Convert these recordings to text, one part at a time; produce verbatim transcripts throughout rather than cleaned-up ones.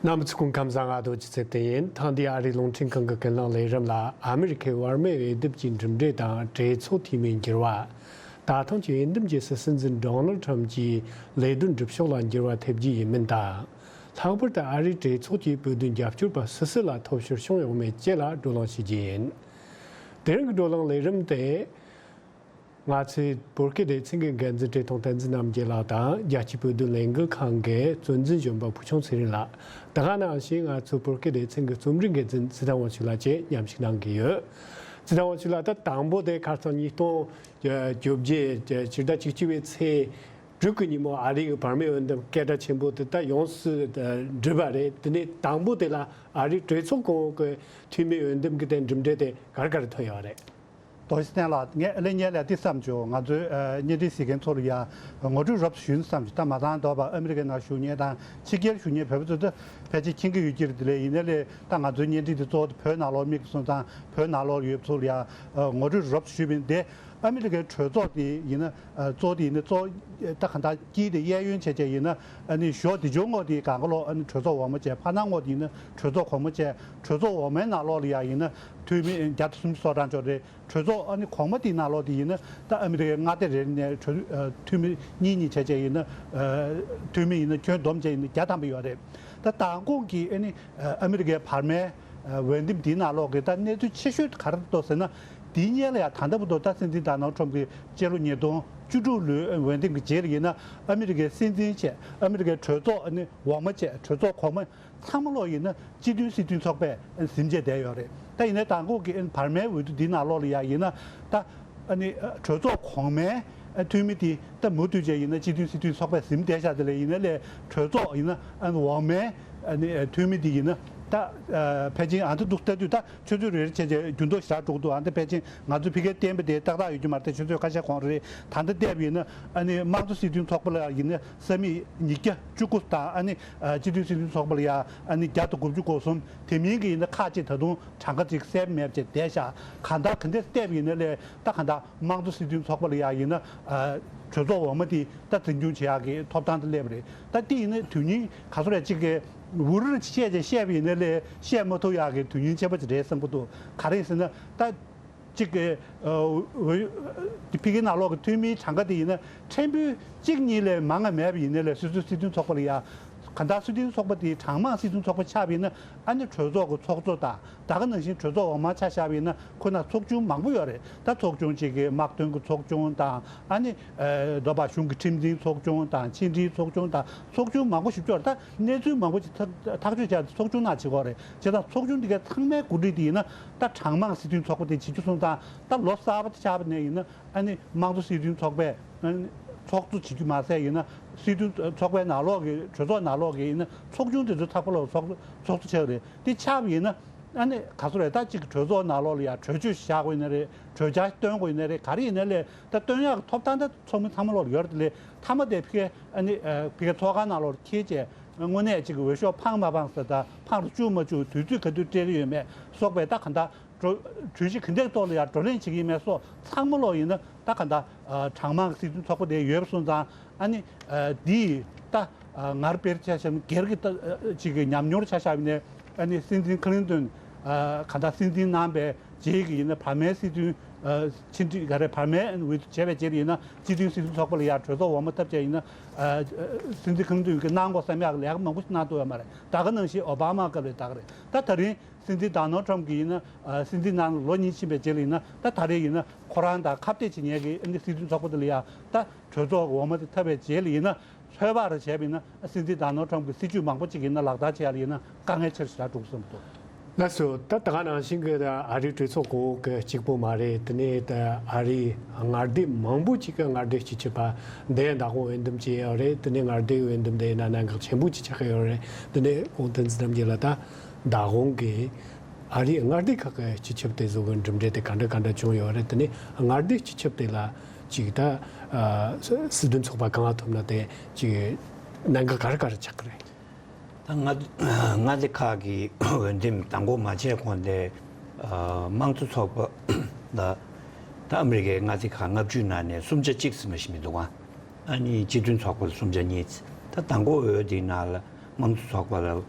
རྣམ་པ་ཚོ་སྐུ་ཁམས་བཟང་། ང་རྡོ་རྗེ་ཚེ་བརྟན་ཡིན། ཐེངས་འདིའི་ཨ་རིའི་རླུང་འཕྲིན་ཁང་གི་ཀུན་གླེང་ལས་རིམ་ལ། ཨ་མི་རི་ཁའི་བར་མའི་འོས་བསྡུ་གྱི་གྲུབ་འབྲས་དང་གྲོས་ཚོགས་འཐུས་མིའི་འགྱུར་བ། ད་ཐེངས་ཀྱི་འོས་འདེམས་ཀྱི་སྲིད་འཛིན་ཌོ་ནལ་ཁྲམ་གྱི་ལས་དོན་སྒྲུབ་ཕྱོགས་ལ་འགྱུར་བ་ཐེབས་རྒྱུ་ཡིན་མིན་དང་། ལྷག་པར་དུ་ཨ་རིའི་གྲོས་ཚོགས་ཀྱི་བོད་དོན་རྒྱབ་སྐྱོར་པ་སུ་སུ་ལ་ཐོབ་ཤོར་བྱུང་ཡོད་མེད་བཅས་ལ་བགྲོ་གླེང་བྱེད་རྒྱུ་ཡིན། དེ་རིང་གི་བགྲོ་གླེང་ལས་རིམ་དེ། ང་ཚོའི་བོད་སྐད་སྡེ་ཚན་གྱི་འགན་འཛིན་བཀྲས་མཐོང་བསྟན་འཛིན་རྣམ་རྒྱལ་ལགས་དང་། རྒྱལ་སྤྱིའི་བོད་དོན་ལས་འགུལ་ཁང་གི་གཙོ་འཛིན་གཞོན་པ་ཕུར་ཆུང་ཚེ་རིང་ལགས། ད་ག་ནང་བཞིན་ང་ཚོའི་བོད་སྐད་སྡེ་ཚན་གྱི་རྩོམ་སྒྲིག་འགན་འཛིན་ཚེ་བརྟན་དབང་ཕྱུག་ལགས་བཅས་མཉམ་ཞུགས་གནང་གི་ཡོད། ཚེ་བརྟན་དབང་ཕྱུག་ལགས། ད་དང་པོ་དེ་ཁ་སང་ཉིས་སྟོང་བཅོ་བརྒྱད་ཕྱི་ཟླ་བཅུ་གཅིག་པའི་ཚེས་དྲུག་གི་ཉིན་མོ་ཨ་རིའི་བར་མའི་འོས་འདེམས་སྐད་གྲགས་ཆེན་པོ་དེ་ད་ཡོངས་སུ་འགྲུབ་པ་རེད། དེ་ནས་དང་པོ་དེ་ལ་ཨ་རིའི་གྲོས་ཚོགས་གོང་འོག་གི་འཐུས་མིའི་འོས་འདེམས་ཀྱི་དེ་གྲུབ་འབྲས་དེ་ག་རེ་ག་རེ་ཐོན་ཡོད་རེད། རྡོ་རྗེ་བསྟན་ལགས། ངས་ཨ་ལེ་ཉལ་ལ་འདི་བསམ་བྱུང་། ང་ཚོའི་ཨ་བརྙན་འཕྲིན་གཟིགས་མཁན་ཚོ་ལ་ཡ་ངོ་སྤྲོད་རོབ་ཞུས་ན་བསམ་བྱུང་། ད་མ་ཚང་དོ་བ་ཨ་མི་རི་ཀའི་ནང་བཞུགས་མཁན་དང་ཕྱི་རྒྱལ་བཞུགས་མཁན་བོད་པ་ཚོ་ད་ཕལ་ཆེར་མཁྱེན་གྱི་ཡོད་ཀྱི་རེད། དེ་ལས་ཡིན་ནའི་ལས་ད་ང་ཚོའི་བརྙན་འཕྲིན་འདི་གཙོ་བོ་བོད་ནང་ལོགས་དམིགས་སུ་སོང་ཙང་བོད་ནང་ལོགས་ཡོད་ཚོ་ལ་ཡ་ངོ་སྤྲོད་རོབ་ཞུས་པ་ཡིན། དེ་ཨ་མི་རི་ཀའི་གྲོས་ཚོགས་དེ་ཡིན་ན་གཙོ་བོ་དེ་ཡིན་ན་གཙོ་ད་ག་འདྲ་དཀྱིལ་དེ་གཡས་གཡོན་བྱས་བྱས་ཡིན་ན་ཨ་ནི་གཞོགས་དེ་ཆུང་ངོ་དེ་གང་ག་ལོག་ཨ་ནི་གྲོས་ཚོགས་འོག་མ་བྱས། ཕར་ནང་ངོ་དེ་ཡིན་ན་གྲོས་ཚོགས་གོང་མ་བྱས། གྲོས་ཚོགས་འོག་མའི་ནང་ལོགས་ལ་ཡ་ཡིན་ན་འཐུས་མི་བརྒྱ་དང་སུམ་ཅུ་སོ་གྲངས་ཅིག་རེད། གྲོས་ཚོགས་ཨ་ནི་གོང་མ་དེའི་ནང་ལོགས་དེ་ཡིན་ན་ད་ཨ་མི་རི་ཀའི་མངའ་སྡེ་རེ་ནས་གྲོས་ཨ་འཐུས་མི་གཉིས་གཉིས་བྱས་བྱས་ཡིན་ན་ཨ་འཐུས་མི་ཡིན་ན་ཁྱོན་བསྡོམས་བྱས་ཡིན་ན་བརྒྱ་ཐམ་པ་ཡོད་རེད། ད་མདང་དགོང་གི་ཨ་ནི་ཨ་མི་རི་ཀའི་བར་མའི་འོས་འདེམས་དེའི་ནང་ལོགས་ཀྱི་ད་གནས་ཚུལ་ཆེ་ཤོས་ག་རེ་འདུག་ཟེར་ན། དེའི་སྔོན་ལ་ཡང་ད་ལྟ་བར་དུ་ད་སྲིད་འཛིན་ཌོ་ནལ་ཁྲམ་གྱི་སྤྱི་ལོ་ཉིས་སྟོང་བཅུ་དྲུག་ལོའི་འོས་འདེམས་ཀྱི་རྗེས་ལ་ཡིན་ན་ཨ་མི་རི་ཀའི་སྲིད་འཛིན་བྱས། ཨ་མི་རི་ཀའི་གྲོས་ཚོགས་ཨ་ནི་འོག་མ་བྱས། གྲོས་ཚོགས་གོང་མ་ཚང་མ་ལོག་ཡིན་ན་སྤྱི་མཐུན་སྲིད་དོན་ཚོགས་པས་ཟིན་བྱས་བསྡད་ཡོད་རེད། ད་ཡིན་ནའི་མདང་དགོང་གི་བར་མའི་འོས་བསྡུ་འདི་ནང་ལོགས་ལ་ཡང་ཡིན་ན་ད་ཨ་ནི་གྲོས་ཚོགས་གོང་མའི་འཐུས་མི་དེ་ད་མུ་མཐུད་བྱས་ཡིན་ན་སྤྱི་མཐུན་སྲིད་དོན་ཚོགས་པས་ཟིན་བསྡད་བཞག་དེ་ལས་ཡིན་ན་ལས་གྲོས་ཚོགས་ཡིན་ན་ཨ་ནི་འོག་མའི་ཨ་ནི་འཐུས་མི་དེ་ཡིན་ན་ད་ཕལ་ཆེར་ཨ་འདི་འདུག་ལྟ་དུས་ད་ཆུ་ཚོད་རེ་རེ་བྱས་བྱས་འགྱུར་ལྡོག་ཞེ་དྲག་འགྲོ་གི་འདུག་ཨ་འདི་ཕལ་ཆེར་ང་ཚོ་ཕ་གིར་བསྟན་པ་དེ་ཏག་ཏག་ཡོད་ཀྱི་མ་རེད་དེ། ཆུ་ཚོད་ཁ་ཤས་གོང་རེད། ད་འདི་བལྟས་པ་ཡིན་ན་ཨ་ནི་དམངས་གཙོ་སྲིད་དོན་ཚོགས་པ་ལ་ཡིན་ན་ས་མིག་ཉིས་བརྒྱ་བཅུ་དགུ་དང་ཨ་ནི་སྤྱི་མཐུན་སྲིད་དོན་ཚོགས་པ་ལ་ཡ་ཨ་ནི་བརྒྱ་དང་དགུ་བཅུ་གོ་གསུམ། དེ་མིན་གྱི་ཡིན་ན་ཁག་ཅིག་ད་དུང་གྲངས་ཀ་ཅིག་གསལ་པོ་མེད་པ་བྱས་བསྡད་ཤག་གང་ལྟར་ག་འདྲས་བལྟས་པ་ཡིན་ན་ལས་ད་གང་ལྟར་དམངས་གཙོ་སྲིད་དོན་ཚོགས་པ་ལ་ཡ་ཡིན་ན་གྲོས་ཚོགས་འོག་མ་དེ་ད་འཛིན་སྐྱོང་བྱེད་ཡག་གི་ཐོབ་ཐང་དེ་སླེབས་པ་རེད། ད་དེ་ཡིན་ན་དོན་སྙིང་ག་ཚོད་རེད། གཅིག་གི་འུར་རུ་བཤད་ཅིག་བཤད་པ་ཡིན་ན་ལས་བཤད་མ་ཐུབ་ཡག་གི་དོན་སྙིང་ཆེན་པོ་ཅིག་རེད་བསམ་གྱི་འདུག་ག་རེ་ཟེར་ན་ད། གཅིག་གི་ཕ་གིའི་ནང་ལོགས་ཀྱི་འཐུས་མིའི་གྲངས་ཀ་དེ་ཡིན་ན་ཕྲན་བུ་གཅིག་གཉིས་ལས་མང་ང་མེད་པ་ཡིན་ན་ལས་སོ་སོའི་སྲིད་དོན་ཚོགས་པ་ལ་ཡ་གང་ལྟར་སྲིད་དོན་ཚོགས་པ་དེ་གྲངས་མང་སྲིད་དོན་ཚོགས་པ་ཆགས་པ་ཡིན་ན་ཨ་ནི་གྲོས་ཚོགས་ཀྱི་ཚོགས་གཙོ་དང་། ད་ག་ནང་བཞིན་གྲོས་ཚོགས་འོག་མ་ཆ་བཞག་པ་ཡིན་ན་ཁོ་ན་ཚོགས་ཆུང་མང་པོ་ཡོད་རེད། ད་ཚོགས་ཆུང་གཅིག་གི་དམག་དོན་གྱི་ཚོགས་ཆུང་དང་ཨ་ནི་འདོད་པ་གཞུང་གི་ཁྲིམས་འཛིན་ཚོགས་ཆུང་དང་ཕྱི་འབྲེལ་ཚོགས་ཆུང་དང་ཚོགས་ཆུང་མང་པོ་ཞིག་ཡོད་རེད། ད་གནས་ཚུལ་མང་པོ་ཞིག་ཐག་ཐག་གཅོད་བྱས་ཚོགས་ཆུང་ནང་བྱེད་དགོས་རེད། བྱས་ཙང་ཚོགས་ཆུང་འདི་གའི་ཚང་མའི་འགོ་ཁྲིད་དེ་ཡིན་ན། ད་གྲངས་མང་སྲིད་དོན་ཚོགས་པ་དེ་བྱེད་རྒྱུ་སོང་ཙང་ད་ལོ་གསར་པ་དེ་ཆགས་པ་ནས་ཡིན་ན་ཨ་ནི་དམངས་གཙོ་སྲིད་དོན་ཚོགས་པས་ཨ་ནི་ཚོགས་གཙོ་བྱེད་རྒྱུ་མ་ཟད་ཡིན་ན་སྲིད་དོན་ཚོགས་པའི་ནང་ལོགས་ཀྱི་གྲོས་ཚོགས་ནང་ལོགས་ཀྱི་ཡིན་ན་ཚོགས་ཆུང་དེ་ཚོ་ཚགས་པར་ལ་ཚོགས་ཚོགས་གཙོ་ཆགས་རེད། དེ་ཆགས་པ་ཡིན་ན་ཨ་ནི་ག་ཚོད་རེད། ད་གཅིག་གྲོས་ཚོགས་ནང་ལོགས་ལ་ཡ་གྲོས་ཆོད་བཞག་དགོས་ཡིན་ན་རེད། གྲོས་འཆར་སྟོན་དགོས་ཡིན་ན་རེད། ག་རེ་ཡིན་ན་ལས་ད་སྟོན་ཡག་གི་ཐོབ་ཐང་ད་ཚོགས་མི་ཚང་མ་ལོགས་ལ་ཡོད་རེད། དེ་ལས་མཐའ་མ་དེ་ཕ་གི་ཨ་ནི་ཕ་གི་ཚོགས་ཁང་ནང་ལོགས་ལ་འཁྱེར་བྱས་དངོས་གནས་གཅིག་གི་འོས་ཤོག་འཕངས་མ་འཕངས་ཟེར་དང་། འཕངས་རུ་བཅུག་མ་བཅུག་དུས་ཚོད་ག་དུས་སྤྲད་ཀྱི་ཡོད་མེད་སོགས་པའི་ད་ག་འདྲ་གྲོས་གྲོས་གཞི་ག་འདྲའི་ཐོག་ལ་ཡང་བགྲོ་གླེང་བྱེད་ཀྱི་ཡིན་མེད་སོགས་ཚང་མ་ལོག་ཡིན་ན་ད་ག་འདྲ་གྲངས་མང་གི་སྲིད་དོན་ཚོགས་པ་དེ་ཡོད་པ་སོང་ཙང་ཨ་ནི་འདིས་ད་ངར་དཔེར་ཆ་བཞག་ན་སྒེར་གྱི་ད་ཅིག་གི་ཉམས་མྱོང་ཆ་བཞག་ནས་ཨ་ནི་སྲིད་འཛིན་ཁ་ལིན་ཏོན་ག་འདྲ་སྲིད་འཛིན་གནང་པའི་རྗེས་ཀྱི་ཡིན་ན་བར་མའི་སྲིད་དོན་ཕྱི་འབྲེལ་ག་རེ་བར་མའི་འོས་བྱས་པའི་རྗེས་ལ་ཡིན་ན་སྤྱི་མཐུན་སྲིད་དོན་ཚོགས་པ་ལ་ཡང་གྲོས་ཚོགས་འོག་མ་བཏབ་བྱས་ཡིན་ན་སྲིད་འཛིན་ཁ་ལིན་ཏོན་གྱིས་གནང་དགོས་བསམ་ཡག་ལས་ཀ་མང་པོ་ཞིག་གནང་ཐུབ་ཡོད་མ་རེད། ད་ག་ནང་བཞིན་ཨོ་བྷ་མ་སྐབས་ལ་ད་ག་རེད། ད་ད་རིང་སྲིད་འཛིན་ཌོ་ནལ་ཊམ་གྱིས་ཡིན་ན་ཨ་སྲིད་འཛིན་གནང་ལོ་གཉིས་ཕྱིན་པའི་རྗེས་ལ་ཡིན་ན་ད་ད་རེས་ཡིན་ན་ཁོ་རང་དང་ཁ་གཏད་བྱེད་མཁན་གྱི་ཨ་ནི་སྲིད་དོན་ཚོགས་པ་དེ་ལ་ཡང་ད་གྲོས་ཚོགས་འོག་མ་དེ་ཐོབ་པའི་རྗེས་ལ་ཡིན་ན་ཚོད་དཔག་རེ་བྱས་པ་ཡིན་ན་སྲིད་འཛིན་ཌོ་ནལ་ཊམ་གྱི་སྲིད་ཇུས་མང་པོ་ཅིག་ཡིན་ན་ལག་བསྟར་བྱེད་ཡ་ལ་ཡིན་ན་དཀའ་ངལ་ཆེ་རུ་ཞེ་དྲག་འགྲོ་གི་བསམ་འདུག་ལགས་སོ། ད་ད་ག་ནང་བཞིན་གྱི་ཨ་རིའི་གྲོས་ཚོགས་གོང་འོག་གི་གཅིག་པོ་མ་རེད། དེ་ནས་ད་ཨ་རིའི་མངའ་སྡེ་མང་པོ་ཅིག་གི་མངའ་སྡེ་སྤྱི་ཁྱབ་པ་འདས་ཟླ་གོང་འོས་འདེམས་བྱས་ཡོད་རེད། དེ་ནས་མངའ་སྡེའི་འོས་འདེམས་དེ་ཡིན་ན་གནད་འགག་ཆེན་པོ་ཅིག་ཆགས་ཀྱི་ཡོད་རེད། དེ་ནས་ཁོང་བསྟན་འཛིན་རྣམ་རྒྱལ་ལགས་ད། ཟླ་གོང་གི་ཨ་རིའི་མངའ་སྡེ་ཁག་གི་སྤྱི་ཁྱབ་དེ་ཚོ་གི་གྲུབ་འབྲས་དེ་ག་འདྲ་ག་འདྲ་བྱུང་ཡོད་རེད། དེ་ནས་མངའ་སྡེ་སྤྱི་ཁྱབ་དེ་ལ་ཅིག་ད་ཨ་སྲིད་དོན་ཚོགས་པ་གང་ལ་ཐོབ་ན་དེ་ཅིག་གནད་འགག་ག་རེ་ག་རེ་ཆགས་ཀྱི་རེད། ད་མངའ་མངའ་སྡེ་ཁག་གི་འོས་འདེམས་དང་པོ་མ་བྱས་གོང་དེ་ཨ་དམངས་གཙོ་ཚོགས་པ་ལ་ད་ཨ་མི་རི་ཀའི་མངའ་སྡེ་ཁག་ལྔ་བཅུའི་ནང་ནས་གསུམ་ཆ་གཅིག་ཙམ་ཞིག་མི་འདུག་ག་ཨ་ནི་སྤྱི་མཐུན་ཚོགས་པ་ལ་གསུམ་ཆ་གཉིས། ད་དང་པོ་འོས་དེའི་ནང་ལ་དམངས་གཙོ་ཚོགས་པ་ལ་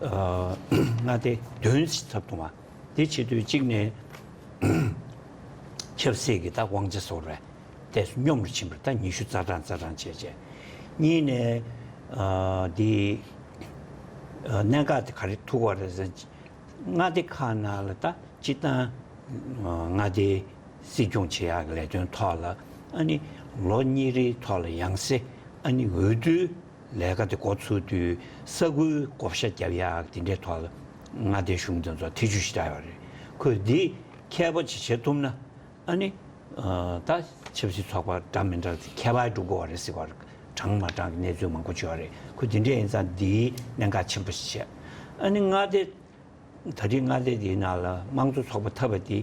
ཨ། མངའ་སྡེ་བདུན་ཙམ་འཐབ་འདུག་མ། དེ་བྱེད་དུས་གཅིག་ནས་ཆབ་སྲིད་ཀྱི་ད་དབང་ཆ་སོགས་རེད། དེ་སྙོམས་རུ་ཕྱིན་པར་ད་ཉི་ཤུ་རྩ་གྲངས་རྩ་གྲངས་བྱས་བྱས། གཉིས་ནས་ཨ་འདི་ཨ་གནད་འགག་དེ་ག་རེ་ཐུག་པ་རེད་ཟེར། མངའ་སྡེ་ཁག་ནང་ལ་ད་སྤྱིར་བཏང་ཨ་མངའ་སྡེའི་སྲིད་སྐྱོང་བྱེད་ཡག་གི་ལས་དོན་ཐོག་ལ་ཨ་ནི་ལོ་གཉིས་རེའི་ཐོག་ལ་ཡང་སེ་ཨ་ནི་འོས་བསྡུའི་ལས་ཀ་དེ་འགོ་ཚུགས་དུས་ས་ཁུལ་བགོ་བཤའ་རྒྱབ་ཡག་དེ་འདྲའི་ཐོག་ལ་མངའ་སྡེའི་གཞུང་དེ་ཚོ་ཐེ་བྱུས་ཤིག་བཏང་ཡོད་རེད། ཁོས་འདི་མཁས་པོ་ཅིག་བྱེད་ཐུབ་ན་ཨ་ནི་ཨ་ད་ཆབ་སྲིད་ཚོགས་པ་འདྲ་མི་འདྲ་དེ་མཁས་པ་འགྲོ་དགོས་པ་རེད་ཟེར་བ་རེད། དྲང་མ་དྲང་གི་གནས་ཚུལ་མང་པོ་བྱུང་བ་རེད། ཁོས་འདི་འདྲའི་ཡིན་ཙང་འདིའི་གནད་འགག་ཆེན་པོ་ཞིག་བྱས། ཨ་ནི་མངའ་སྡེ་ད་རེས་མངའ་སྡེ་འདིའི་ནང་ལ་དམངས་གཙོ་ཚོགས་པ་འཐབ་པ་དེ་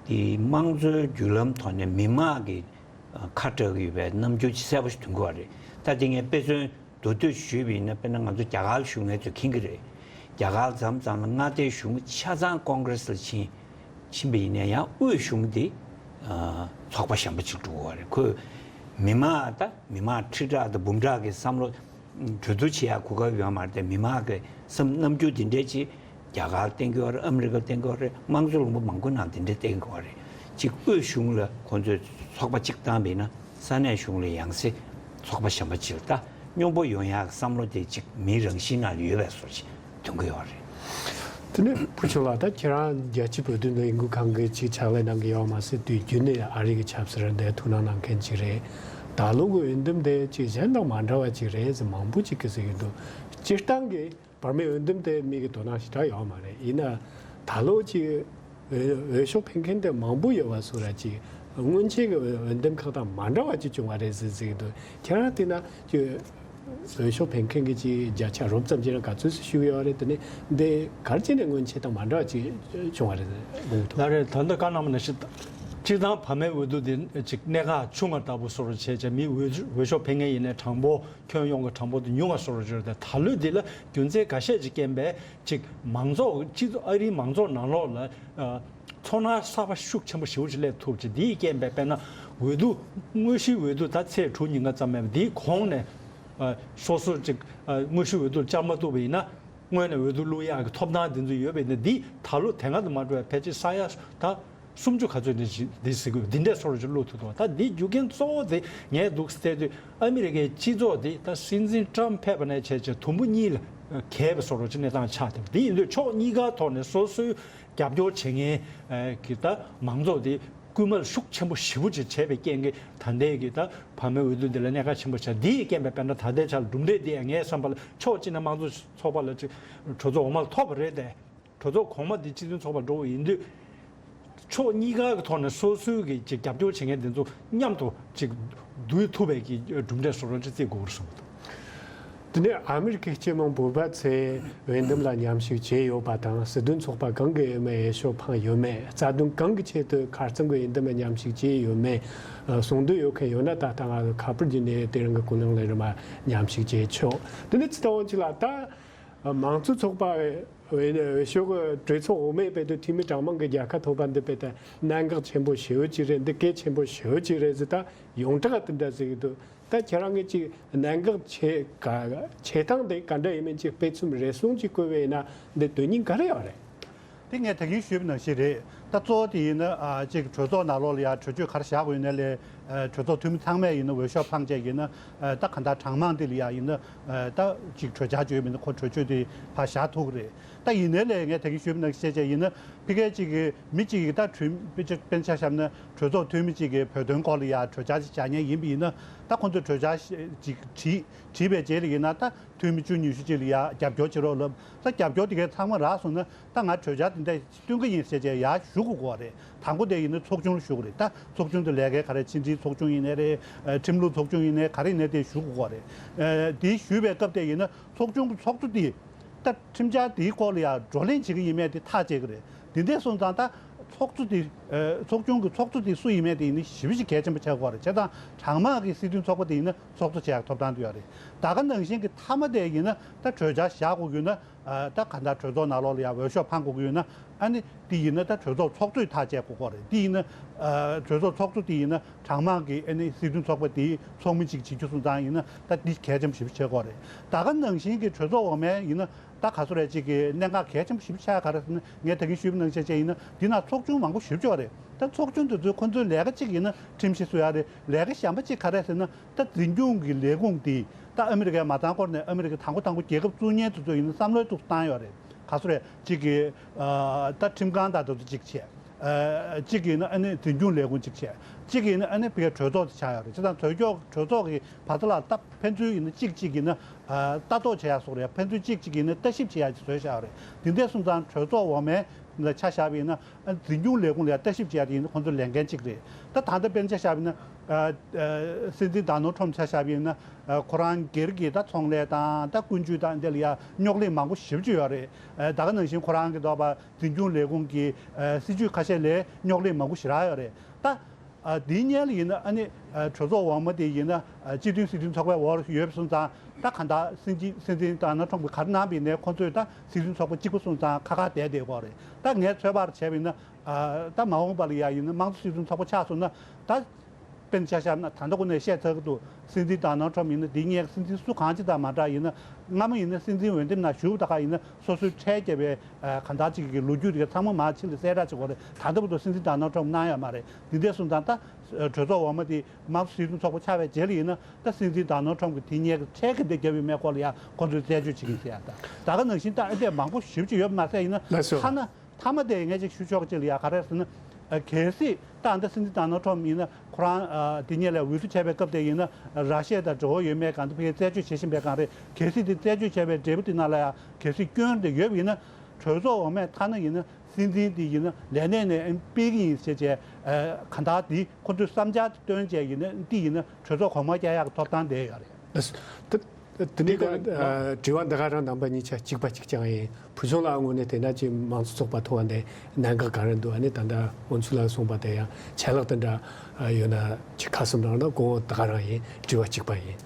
དེ་དམངས་གཙོའི་བརྒྱུད་ལམ་ཐོག་ནས་མི་དམངས་ཀྱི་ཁ་གྲག་གི་ཡོད་པའི་རྣམ་འགྱུར་ཅིག་གསལ་པོ་ཞིག་ཐོན་གྱི་ཡོད་རེད། ད་དེ་ངས་དཔེ་མཚོན་མདོར་བསྡུས་ཞུས་པ་ཡིན་ན། དཔེར་ན་ང་ཚོ་རྒྱ་གར་ལ་བཞུགས་མཁན་ཚོས་མཁྱེན་གྱི་རེད། རྒྱ་གར་མཚམས་མཚམས་ལ་མངའ་སྡེའི་གཞུང་ཆ་ཚང་ཀོང་ཀྲེས་ལ་ཕྱིན་ཕྱིན་པ་ཡིན་ན་ཡང་དབུས་གཞུང་དེ་ཨ་ཚོགས་པ་གཞན་པ་ཅིག་འགྲོ་གི་ཡོད་རེད། ཁོས་མི་དམངས་ད་མི་དམངས་ཁྲི་ཕྲག་དང་འབུམ་ཕྲག་གི་བསམ་བློ་གྲོས་བསྡུར་བྱེད་ཡག་གོ་སྐབས་ཡོད་མ་རེད་དེ། མི་དམངས་ཀྱི་བསམ་རྣམ་འགྱུར་འདི་འདྲས་ཅིག་རྒྱ་གར་བསྟན་གྱི་ཡོད་རེད། ཨ་མི་རི་ཀར་བསྟན་གྱི་ཡོད་རེད། དམངས་གཙོ་ལུང་པ་མང་པོའི་ནང་འདི་འདྲས་བསྟན་གྱི་ཡོད་རེད། གཅིག་དབུས་གཞུང་ལ་ཁོང་ཚོས་ཚོགས་པ་གཅིག་བཏང་བ་ཡིན་ན་ས་གནས་གཞུང་ལ་ཡང་སེ་ཚོགས་པ་གཞན་པ་ཅིག་ལ་ད་སྙོམས་པོ་ཡོང་ཡག་གི་བསམ་བློ་དེ་གཅིག་མིའི་རང་བཞིན་ནང་ལ་ཡོད་པའི་བཟོ་ཅིག་ཐོན་གྱི་ཡོད་རེད། དེ་ནས་བུ་ཆུང་ལགས། ད་ཁྱེད་རང་རྒྱལ་སྤྱིའི་བོད་དོན་ལས་འགུལ་ཁང་གི་ཅིག་ཕྱག་ལས་གནང་གི་ཡོད་མ་ཟད་དུས་རྒྱུན་ནས་ཨ་རི་གི་ཆབ་སྲིད་ལ་འདི་ཐུགས་སྣང་གནང་མཁན་ཅིག་རེད། ད་ལོ་གི་འོས་འདེམས་དེ་ཅིག་གཞན་དང་མ་འདྲ་བ་ཅིག་རེད་ཟེར་མང་པོ་ཅིག་གིས་ཟེར་གྱི་འདུག་སྤྱིར་བཏང་གི་བར་མའི་འོས་འདེམས་དེ་མིག་གི་དོ་སྣང་ཞེ་དྲག་ཡོད་མ་རེད། ཡིན་ན་ད་ལོ་ཅིག་འོས་འོས་ཤོག་འཕེན་མཁན་དེ་མང་པོ་ཡོད་པ་སོགས་ར་ཅིག་སྔོན་ཆད་ཀྱི་འོས་འོས་འདེམས་ཁག་དང་མ་འདྲ་བ་ཅིག་བྱུང་བ་རེད་ཟེར་ཟེར་གྱི་འདུག་ཁྱེད་རང་བལྟས་ན་ཅིག་འོས་ཤོག་འཕེན་མཁན་གྱི་ཅིག་བརྒྱ་ཆ་རོབ་ཙམ་ཅིག་ལ་ག་ཚོད་ཅིག་ཞུགས་ཡོད་རེད། དེ་ནས་འདི་ག་རེ་བྱས་ནས་སྔོན་ཆད་དང་མ་འདྲ་བ་ཅིག་བྱུང་བ་རེད་དགོངས་ཀྱི་འདུག་ལགས་རེད། ད་ལྟ་བཀའ་གནང་བ་ནང་བཞིན་སྤྱིར་བཏང་བར་མའི་འོས་བསྡུ་འདི་ཅིག་གནད་འགག་ཆུང་བ་ལྟ་བུ་བཟོ་འདྲ་བྱས་བྱས། མི་འོས་འོས་ཤོག་འཕེན་མཁན་ཡིན་ནའི་གྲངས་འབོར་ཁྱོན་ཡོངས་ཀྱི་གྲངས་འབོར་དེ་ཉུང་བ་བཟོ་འདྲ་བྱས། ད་ད་ལོ་འདི་ལ་རྒྱུ་མཚན་འགའ་ཤས་ཅིག་རྐྱེན་པས་ཅིག་མང་ཚོགས་སྤྱི་ཚོགས་ཨ་རིའི་མང་ཚོགས་ནང་ལོགས་ལ་ཨ་ཚོར་སྣང་གསར་པ་ཤུགས་ཆེན་པོ་ཞེ་པོ་ཅིག་སླེབས་ཐུབ་ཅིག་འདིའི་རྐྱེན་པས་དཔེར་ན་འོས་བསྡུ་དངོས་གཞིའི་འོས་བསྡུ་ད་ཚེས་དྲུག་ཉིན་ཀ་ཙམ་མེད་པ་འདིའི་གོང་ནས་ཨ་སོ་སོ་ཅིག་ཨ་དངོས་གཞིའི་འོས་བསྡུར་བཅར་མ་ཐུབ་པ་ཡིན་ན། སྔོན་ནས་འོས་བསྡུ་བླུག་ཡག་གི་ཐོབ་ཐང་དེ་ཚོ་ཡོད་པ་ཡིན་ན། འདི་ད་ལོ་དེ་སྔ་དང་མ་འདྲ་བའི་ཕལ་ཆེར་ས་ཡ་ད་སུམ་ཅུ་ག་ཚོད་འདི་འདི་ཟེར་དགོས། འདི་འདྲས་བཟོ་འདྲ་ཅིག་བླུག་ཐུབ་འདུག་ད་འདི་རྒྱུ་རྐྱེན་གཙོ་བོ་དེ་ངས་འདུག་བལྟས་དུས་ཨ་མི་རི་ཀའི་སྤྱི་ཚོགས་དེ་ད་སྲིད་འཛིན་ཊམ་ཕེབས་པ་ནས་བྱས་བྱས་དུམ་བུ་གཉིས་ལ་གས་པ་བཟོ་འདྲ་ཅིག་གནས་སྟངས་ཆགས་བསྡད་པ་འདི་ཡིན་དུས། ཕྱོགས་གཉིས་ཀ་ཐོག་ནས་སོ་སོའི་རྒྱབ་སྐྱོར་བྱེད་མཁན་གྱི་ད་མང་ཚོགས་དེ་སྐུལ་མ་ཤུགས་ཆེན་པོ་ཞེ་པོ་ཅིག་བྱས་པའི་རྐྱེན་གྱིས་ད་ལྟའི་གི་ད་བར་མའི་འོས་བསྡུ་འདི་ལ་གནད་འགག་ཆེན་པོ་ཆགས། འདིའི་རྐྱེན་པས་དཔེར་ན་ད་ལྟའི་ཆར་གྲུབ་འབྲས་འདི་ཡང་ངའི་བསམ་པ་ལ་ཕྱོགས་གཅིག་ནས་དམངས་གཙོ་ཚོགས་པ་ལ་ཅིག་གྲོས་ཚོགས་འོག་མ་ལ་ཐོབ་པ་རེད་དེ། གྲོས་ཚོགས་གོང་མ་འདི་སྤྱི་མཐུན་ཚོགས་པར་འགྲོ་བ་ཡིན་དུས། ཕྱོགས་གཉིས་ཀ་གི་ཐོག་ནས་སོ་སོའི་གི་ཅིག་རྒྱབ་སྐྱོར་བྱེད་མཁན་དེ་ཚོ་མཉམ་དུ་ཅིག་བསྡུ་ཐུབ་པའི་གི་གྲུབ་འབྲས་བཟོ་འདྲ་ཅིག་བརྩི་དགོས་རེད་བསམ་གྱི་འདུག་དེ་ནས་ཨ་མི་རི་ཀའི་སྤྱི་དམངས་བོད་པ་ཚོས་འོས་འདེམས་ལ་མཉམ་ཞུགས་བྱས་ཡོད་པ་དང་། སྲིད་དོན་ཚོགས་པ་གང་གི་འོས་མིར་འོས་ཤོག་འཕངས་ཡོད་མེད། རྩ་དོན་གང་གི་ཆེད་དུ་ཁ་རྩང་གི་འོས་འདེམས་ལ་མཉམ་ཞུགས་བྱས་ཡོད་མེད་གསུང་འདོད་ཡོད་མཁན་ཡོད་ན། ད་ལྟ་ང་ཚོ་ཁ་པར་བརྒྱུད་ནས་དེ་རིང་གི་གོ་ལང་ལས་རིམ་མཉམ་ཞུགས་བྱས་ཆོག་དེ་ནས་ཚེ་རིང་དབང་ཕྱུག་ལགས། ད་མང་གཙོ་ཚོགས་པ་འོས་འོས་ཤོག་གི་གྲོས་ཚོགས་འོག་མའི་དཔེ་དེ་འཐུས་མི་གྲངས་མང་གི་རྒྱལ་ཁ་ཐོབ་པ་འདི་དཔེ་ད་གནད་འགག་ཆེན་པོ་ཞེ་པོ་ཅིག་རེད། འདི་གལ་ཆེན་པོ་ཞེ་པོ་ཅིག་རེད་ཟེར། ད་ཡོངས་གྲགས་དེ་འདྲ་ཟེར་གྱི་འདུག་ད་ཁྱེད་རང་གིས་ཅིག་གནད་འགག་ཆེ་ག་ཆེ་སྟངས་དེ་ག་འདྲ་ཡིན་མིན་ཅིག་དཔེ་མཚོན་རེ་ཟུང་ཅིག་བཀོད་པ་ཡིན་ན་འདི་དོན་སྙིང་ག་རེ་ཡོད་རེད། དེ་ངས་ད་གིན་ཞུས་པ་ནང་བཞིན་རེད། ད་གཙོ་བོ་དེ་ཡིན་ན་ཨ་ཅིག་གྲོས་ཚོགས་ནང་ལོགས་ལ་ཡ་གྲོས་ཆོད་ག་རེ་བཞག་དགོས་ཡིན་ན་ལས། ཨ་གྲོས་ཚོགས་འཐུས་མི་ཚང་མས་ཡིན་ན་འོས་ཤོག་འཕངས་བྱས་ཡིན་ན། ཨ་ད་ག་འདྲ་གྲངས་མང་དེ་ལ་ཡ་ཡིན་ན། ཨ་ད་ཅིག་གྲོས་འཆར་བརྗོད་མིན་ན་ཁོ་གྲོས་ཆོད་དེ་ཕར་བཞག་ཐུབ་ཀྱི་རེད། ད་ཡིན་ནའི་ལས་ངས་ད་གིན་ཞུས་པ་ནང་བཞིན་བྱས་བྱས་ཡིན་ན་ཕ་གིའི་ཅིག་གི་མི་གཅིག་གིས་ད་གྲོས་དཔེ་ཆ་དཔེ་ཆ་བཞག་ན་གྲོས་ཚོགས་འཐུས་མི་གཅིག་གིས་བོད་དོན་སྐོར་ལ་ཡ་གྲོས་འཆར་ཅིག་བཞག་མཁན་ཡིན་པ་ཡིན་ན། ད་ཁོ་ཚོས་གྲོས་འཆར་ཅིག་བྲིས་བྲིས་པའི་རྗེས་ལ་ཡིན་ན། ད་འཐུས་མི་བཅུ་ཉི་ཤུ་ཅིག་ལ་ཡ་རྒྱབ་སྐྱོར་བྱེད་རོགས་ལབ། ད་རྒྱབ་སྐྱོར་དེ་གའི་ཚང་མ་རག་སོང་ན། ད་ང་གྲོས་འཆར་དེ་འདྲ་སྟོན་གྱི་ཡིན་ཟེར་བྱས་ཡར་ཞུ་དགོས་ཀྱི་རེད། དང་པོ་དེ་ཡིན་ན་ཚོགས་ཆུང་ལ་ཞུ་དགོས་རེད། ད་ཚོགས་ཆུང་དེ་ལས་ཀའི་ག་རེ་ཕྱི་འབྲེལ་ཚོགས་ཆུང་ཡིན་ནའི་རེད། ཨ་ཁྲིམས་ལུགས་ཚོགས་ཆུང་ཡིན་ནའི་ག་རེ་ཡིན་ནའི་དེ་ཞུ་དགོས་ཀྱི་རེད། ཨ་དེ་ཞུས་པའི་སྐབས་དེ་ཡིན་ན་ཚོགས་ཆུང་གི་ཚོགས་གཙོ་དེ་ད་ཁྲིམས་འཆར་དེའི་སྐོར་ལ་ཡང་བགྲོ་གླེང་བྱེད་ཀྱི་ཡིན་མེད་དེ་ཐག་བཅད་ཀྱི་རེད། དེ་འདྲ་སོང་ཙང་ད་ཚོགས་གཙོ་དེ་ཨ་ཚོགས་ཆུང་གི་ཚོགས་གཙོ་དེ་སུ་ཡིན་མེད་དེ་ཡིན་ན་ཞེ་པོ་ཅིག་གལ་ཆེན་པོ་ཆགས་ཀྱི་རེད། བྱས་ཙང་གྲངས་མང་གི་སྲིད་དོན་ཚོགས་པ་དེ་ཡིན་ན་ཚོགས་གཙོ་བྱེད་ཡག་ཐོབ་ཐང་དེ་ཡོད་རེད། ད་ག་ནང་བཞིན་གྱི་མཐའ་མ་དེ་ཡིན་ན་ད་གྲོས་འཆར་བཞག་དགོས་ཀྱི་ཡོད་ན། ཨ་ད་ག་འདྲ་གྲོས་ཚོགས་ནང་ལོགས་ལ་ཡང་འོས་ཤོག་འཕང་དགོས་ཀྱི་ཡོད་ན། ཨ་ནི་དེ་ཡིན་ན་ད་གྲོས་ཚོགས་ཚོགས་གཙོས་ཐག་བཅད་དགོས་ཀྱི་རེད། དེ་ཡིན་ན་ཨ་གྲོས་ཚོགས་ཚོགས་གཙོ་དེ་ཡིན་ན་གྲངས་མང་གི་ཨ་ནི་སྲིད་དོན་ཚོགས་པ་དེའི་ཚོགས་མི་གཅིག་བྱེད་རྒྱུ་སོང་ཙང་ཡིན་ན་ད་འདི་གལ་ཆེན་པོ་ཞེ་པོ་ཆགས་ཀྱི་རེད། ད་ག་ནང་བཞིན་གྱི་གྲོས་ཚོགས་འོག་མའི་ཡིན་ན་ ད་ག་ཚོད་རེད། ཅིག་གི་གནད་འགག་གལ་ཆེན་པོ་ཞེ་པོ་ཆགས་ཡ་ག་རེ་ཟེར་ན། ངས་ད་གིན་ཞུས་པ་ནང་བཞིན་བྱས་ཡིན་ན་འདི་ན་ཚོགས་ཆུང་མང་པོ་ཞེ་པོ་ཅིག་ཡོད་རེད། ད་ཚོགས་ཆུང་དེ་ཚོའི་ཁོང་ཚོའི་ལས་ཀ་གཅིག་ཡིན་ན་ཁྲིམས་གཞི་བཟོ་ཡ་རེད། ལས་ཀ་གཞན་པ་གཅིག་ག་རེ་ཟེར་ན། ད་འཛིན་སྐྱོང་གི་ལས་ཁུངས་དེ་ད་ཨ་མི་རི་ཀའི་མ་ཚང་སྐོར་ནས་ཨ་མི་རི་ཀ་དང་པོ་དང་པོ་རྒྱལ་ཁབ་བཙུགས་མཁན་དེ་ཚོ་ཡིན་ན་བསམ་བློའི་ཐོག་བཏང་ཡོད་རེད། ག་ཚོད་རེད། གཅིག་གི་ཨ་ད་ཁྲིམས་ཁང་དང་དེ་ཚོ་གཅིག་བྱས། ཨ་གཅིག་ཡིན་ན་ཨ་ནི་འཛིན་སྐྱོང་ལས་ཁུངས་གཅིག་བྱས། གཅིག་ཡིན་ན་ཨ་ནི་བི་གྲོས་ཚོགས་དེ་ཆགས་ཡོད་རེད། བྱས་ཙང་གྲོས་ཚོགས་གྲོས་ཚོགས་ཀྱི་བར་ཐག་ལ་ད་ཕན་ཚུན་ཡིན་ན་གཅིག་གཅིག་ཡིན་ན་ཨ་ལྟ་རྟོག་བྱེད་ཡ་བཟོ་འདྲ། ཕན་ཚུན་གཅིག་གཅིག་ཡིན་ན་ལྟ་ཞིབ་བྱེད་ཡ་ཅིག་བཟོས་བཞག་ཡོད་རེད། དེ་འདྲ་སོང་ཙང་གྲོས་ཚོགས་འོག་མའི་ལ་ཆ་བཞག་པ་ཡིན་ན། ཨ་འཛིན་སྐྱོང་ལས་ཁུངས་ལ་ལྟ་ཞིབ་བྱེད་ཡ་དེ་ཡིན་ན་ཁོང་ཚོའི་ལས་འགན་གཅིག་རེད། ད་ད་ལྟ་དཔེར་ན་ཆ་བཞག་པ་ཡིན་ན། ཨ་ཨ་སྲིད་འཛིན་ཌོ་ནལ་ཊམ་ཆ་བཞག་པ་ཡིན་ན། ཨ་ཁོ་རང་སྒེར་གྱི་ད་ཚོང་ལས་དང་ད་ཀུན་སྤྱོད་དང་འདི་ལ་ཡ་རྙོག་གླེང་མང་པོ་ཞེ་པོ་ཅིག་ཡོད་རེད། ཨ་ད་ག་ནང་བཞིན་ཁོ་རང་གི་ཐོག་པ་འཛིན་སྐྱོང་ལས་ཁུངས་ཀྱི་ཨ་སྲིད་ཇུས་ཁ་ཤས་ལ་རྙོག་གླེང་མང་པོ་ཞེ་དྲག་ཡོད་རེད། ད་ཨ་དེའི་སྔོན་ལ་ཡིན་ན་ཨ་ནི་ཨ་གྲོས་ཚོགས་འོག་མ་དེ་ཡིན་ན་ཨ་སྤྱི་མཐུན་སྲིད་དོན་ཚོགས་པའི་འོག་ཡོད་པ་སོང་ཙང་། ད་གང་ལྟར་སྲིད་འཛིན་སྲིད་འཛིན་ཌོ་ནལ་ཊམ་གྱིས་ག་རེ་གནང་པ་ཡིན་ནའི་ཁོ་ཚོས་ད་སྲིད་དོན་ཚོགས་པ་གཅིག་པ་སོང་ཙང་ཁ་ཁ་བསྡད་བསྡད་ཀྱི་ཡོད་རེད། ད་ངས་ཚོད་དཔག་བྱས་པ་ཡིན་ན། ཨ་ད་མ་འོངས་པ་ལ་ཡ་ཡིན་ན་དམངས་གཙོ་སྲིད་དོན་ཚོགས་པ་ཆགས་སོང་ན། ད་དཔེར་ན་ཆ་བཞག་ན་ད་ལྟ་ཁོ་ནས་བཤད་ཚར་གྱི་འདུག་སྲིད་འཛིན་ཌོ་ནལ་ཊམ་ཡིན་ན་འདི་སྔོན་སྲིད་འཛིན་སུ་གང་ཅི་དང་མ་འདྲ་ཡིན་ན། སྔ་མོ་ཡིན་ན་སྲིད་འཛིན་འོས་འདེམས་ནང་ཞུགས་པ་ད་ག་ཡིན་ན་སོ་སོའི་ཁྲལ་བརྒྱབ་པའི་ཨ་གང་ལྟར་ཅིག་གི་ལོ་རྒྱུས་དེ་ག་ཚང་མ་མར་ཕྱིན་ཏེ་གསལ་བསྒྲགས་བྱེད་དགོས་རེད། ད་ལྟ་བར་དུ་སྲིད་འཛིན་ཌོ་ནལ་ཊམ་གནང་ཡོད་མ་རེད། འདི་འདྲ་སོང་ཙང་ད་གྲོས་ཚོགས་འོག་མ་དེ་དམངས་གཙོ་སྲིད་དོན་ཚོགས་པ་ཆགས་པའི་རྗེས་ལ་ཡིན་ན། ད་སྲིད་འཛིན་ཌོ་ནལ་ཊམ་གྱིས་དེ་སྔོན་གྱི་ཁྲལ་ག་འདྲ་བརྒྱབ་ཡོད་མེད་སྐོར་ལ་ཡང་ཁོང་ཚོས་རྩད་གཅོད་བྱེད་ཀྱི་ཡིན་ཟེར་ཡ། ད་ད་ག་ནང་བཞིན་ད་ཨ་འདྲས་མང་པོ་ཞེ་པོ་ཅིག་ཡོད་པ་མ་ཟད་ཡིན་ན། ལགས་སོ། ཐ་ན་མཐའ་མ་དེ་ངས་ཅིག་ཞུ་ཆོག་ཅིག་ལ་ཡ་ག་རེ་ཟེར་ན། ཨ་གལ་སྲིད་ད་ཨ་འདྲ་སྲིད་འཛིན་ཌོ་ནལ་ཊམ་ཡིན་ན་ཁོ་རང་ཨ་དེ་སྔོན་ལ་འོས་བསྡུ་བྱས་པའི་སྐབས་དེ་ཡིན་ན་ར་ཤི་ཡ་དང་འབྲེལ་བ་ཡོད་མེད་གང་ལྟར་ཕ་གིར་རྩད་གཅོད་བྱེད་བཞིན་པའི་སྒང་རེད། གལ་སྲིད་དེ་རྩད་གཅོད་བྱས་པའི་འབྲས་བུ་དེ་ནང་ལ་ཡ་གལ་སྲིད་སྐྱོན་དེ་ཡོད་པ་ཡིན་ན། གྲོས་ཚོགས་འོག་མས་ཐ་ན་ཡིན་ན་སྲིད་འཛིན་དེ་ཡིན་ན་ལས་གནས་ནས་ཕུད་ཀྱི་ཡིན་ཟེར་བྱས། ཨ་གང་ལྟར་དེ་ཁོ་ཚོས་བསམ་འཆར་བཏོན་བྱས་ཡིན་ན་འདི་ཡིན་ན་གྲོས་ཚོགས་གོང་མར་བསྐྱལ་ཡག་གི་ཐོབ་ཐང་དེ་ཡོད་རེད། ལགས་སོ། ད་དེ་ནས་ད་ཨ་དྲི་བ་འདི་ག་རང་ནང་པ་གཉིས་ཆ་གཅིག་པ་གཅིག་རྐྱང་ཡིན། བུ་ཆུང་ལགས་ངོས་ནས་བལྟས་ན་ཅིག་དམངས་གཙོ་ཚོགས་པ་ཐོག་ནས་གནད་འགག་ག་རེ་འདུག་ཨ་ནི་ད་ལྟ་དབང་ཕྱུག་ལགས་གསུངས་པ་དེ་ཡང་ཆད་ལྷག་དེ་འདྲ་ཡོད་ན་ཅིག་ཁ་གསབ་གནང་ན་དགོངས། འདི་ག་རང་ཡིན། དྲི་བ་གཅིག་པ་ཡིན།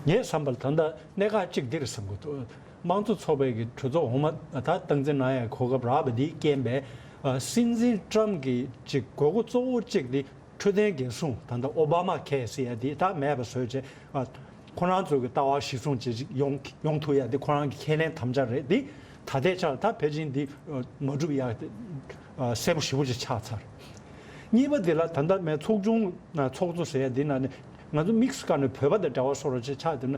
ངའི་བསམ་པར་ད་ལྟ་གནད་འགག་གཅིག་འདི་རེད་བསམ་གྱི་འདུག་དམངས་གཙོ་ཚོགས་པའི་གི་གྲོས་ཚོགས་འོག་མ་ད་སྟངས་འཛིན་གནང་ཡའི་གོ་སྐབས་རག་པ་འདིའི་རྐྱེན་པས། ཨ་སྲིད་འཛིན་ཊམ་གྱི་ཅིག་དགོས་མཁོ་གཙོ་བོ་གཅིག་འདི་འཕྲོད་བསྟེན་འགན་སྲུང་ད་ལྟ་ཨོ་བྷ་མ་ཁེར་ཟེར་ཡ་འདི་ད་མེད་པ་བཟོས་བྱས། ཨ་ཁོ་རང་ཚོ་གི་ལྟ་བ་གཞིར་བཟུང་བྱས་ཅིག་ཡོང་ཡོང་ཐུབ་ཡ་འདི་ཁོ་རང་གི་ཁས་ལེན་དམ་བཅའ་རེད། འདི་ད་ལྟའི་ཆར་ད་ཕལ་ཆེར་འདི་ཨ་མ་འགྲུབ་ཡ་འདི་ཨ་གསལ་པོ་ཞེ་པོ་ཅིག་ཆགས་ཚར། གཉིས་པ་འདི་ལ་ད་ལྟ་མའི་ཚོགས་ཆུང་ཨ་ཚོགས་གཙོ་ཟེར་ཡ་འདི་ནང་ནས་ང་ཚོ་དམིགས་སུ་བཀར་ནས་བོད་པ་དང་འབྲེལ་བ་སོགས་རོགས་ཅིག་ཆགས་བསྡད་ན།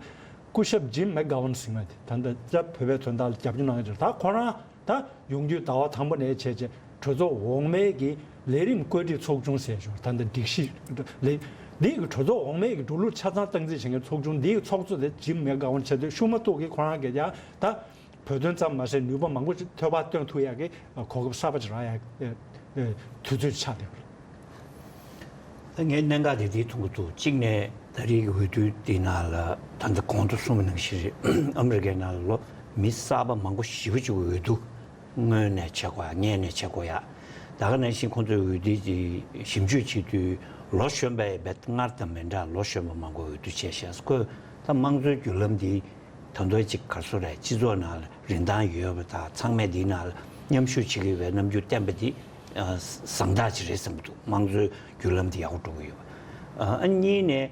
སྐུ་ཞབས་ཇིམ་མེག་གྷ་ཝན་ཟེར་མཁན་དེ་ད་ལྟ་སྐྱབས་བོད་པའི་དོན་དག་ལ་རྒྱབ་སྐྱོར་གནང་གི་འདུག་ད་ཁོ་རང་ད་ཡོང་རྒྱུའི་ཟླ་བ་དང་པོ་ནས་བྱས་རྗེས་གྲོས་ཚོགས་འོག་མའི་གི་ལས་རིམ་བཀོད་སྒྲིག་ཚོགས་ཆུང་ཟེར་བྱུང་། ད་ལྟ་སྒྲིག་གཞི་ལས་འདི་གི་གྲོས་ཚོགས་འོག་མའི་གི་འགྲོ་ལུགས་ཆ་ཚང་སྟངས་འཛིན་བྱེད་མཁན་ཚོགས་ཆུང་འདི་གི་ཚོགས་གཙོ་དེ་ཇིམ་མེག་གྷ་ཝན་བྱས་དུས་ཤུགས་མ་གཏོགས་ཀི་ཁོ་རང་གིས་ཀྱང་ད་བོད་དོན་ཙམ་མ་ཟད་ནུས་པ་མང་པོ་ཞིག་ཐོལ་པར་བཏོན་ཐུབ་ཡག་གི་གོ་སྐབས་གསར་པ་ཅིག་རག་ཡག་དུས་ཚོད་ཆགས་བསྡད་པ་རེད། ད་ངས་གནད་འགག་དེ་འདི་མཐོང་གི་འདུག་གཅིག་ནས་ད་རེས་ཀྱི་འོས་བསྡུ་འདི་ནང་ལ་ད་ལྟ་གོང་དུ་གསུངས་པ་ནང་བཞིན་རེད། ཨ་མི་རི་ཀའི་ནང་ལ་ལོ་མི་གསར་པ་མང་པོ་ཞེ་པོ་ཅིག་འོས་བསྡུ་སྔོན་ནས་བྱེད་དགོས་ཡ། སྔོན་ནས་བྱེད་དགོས་ཡ། ད་ག་ནང་བཞིན་ཁོང་ཚོས་འོས་བསྡུ་ཅིག་ཞིབ་འཇུག་བྱེད་དུས་ལོ་གཞོན་པ་ཡི་བེད་སྔར་དང་མི་འདྲ་ལོ་གཞོན་པ་མང་པོ་འོས་བསྡུ་བྱས་ཤག་ཁོས་ད་དམངས་གཙོའི་བརྒྱུད་ལམ་འདི་ད་དུང་ཅིག་ག་རེ་ཟེར་རེད། སྤྱི་ཚོགས་ནང་ལ་རིན་ཐང་ཡོད་པ་དང་ཚང་མས་འདིའི་ནང་ལ་མཉམ་ཞུགས་བྱེད་ཀྱི་ཡོད་པའི་རྣམ་འགྱུར་བསྟན་པ་འདི་ཨ་བཟང་རྟགས་ཅིག་རེད་བསམ་གྱི་འདུག་དམངས་གཙོའི་བརྒྱུད་ལམ་འདི་ཡག་པོ་འགྲོ་གི་ཡོད་པ། ཨ་གཉིས་ནས་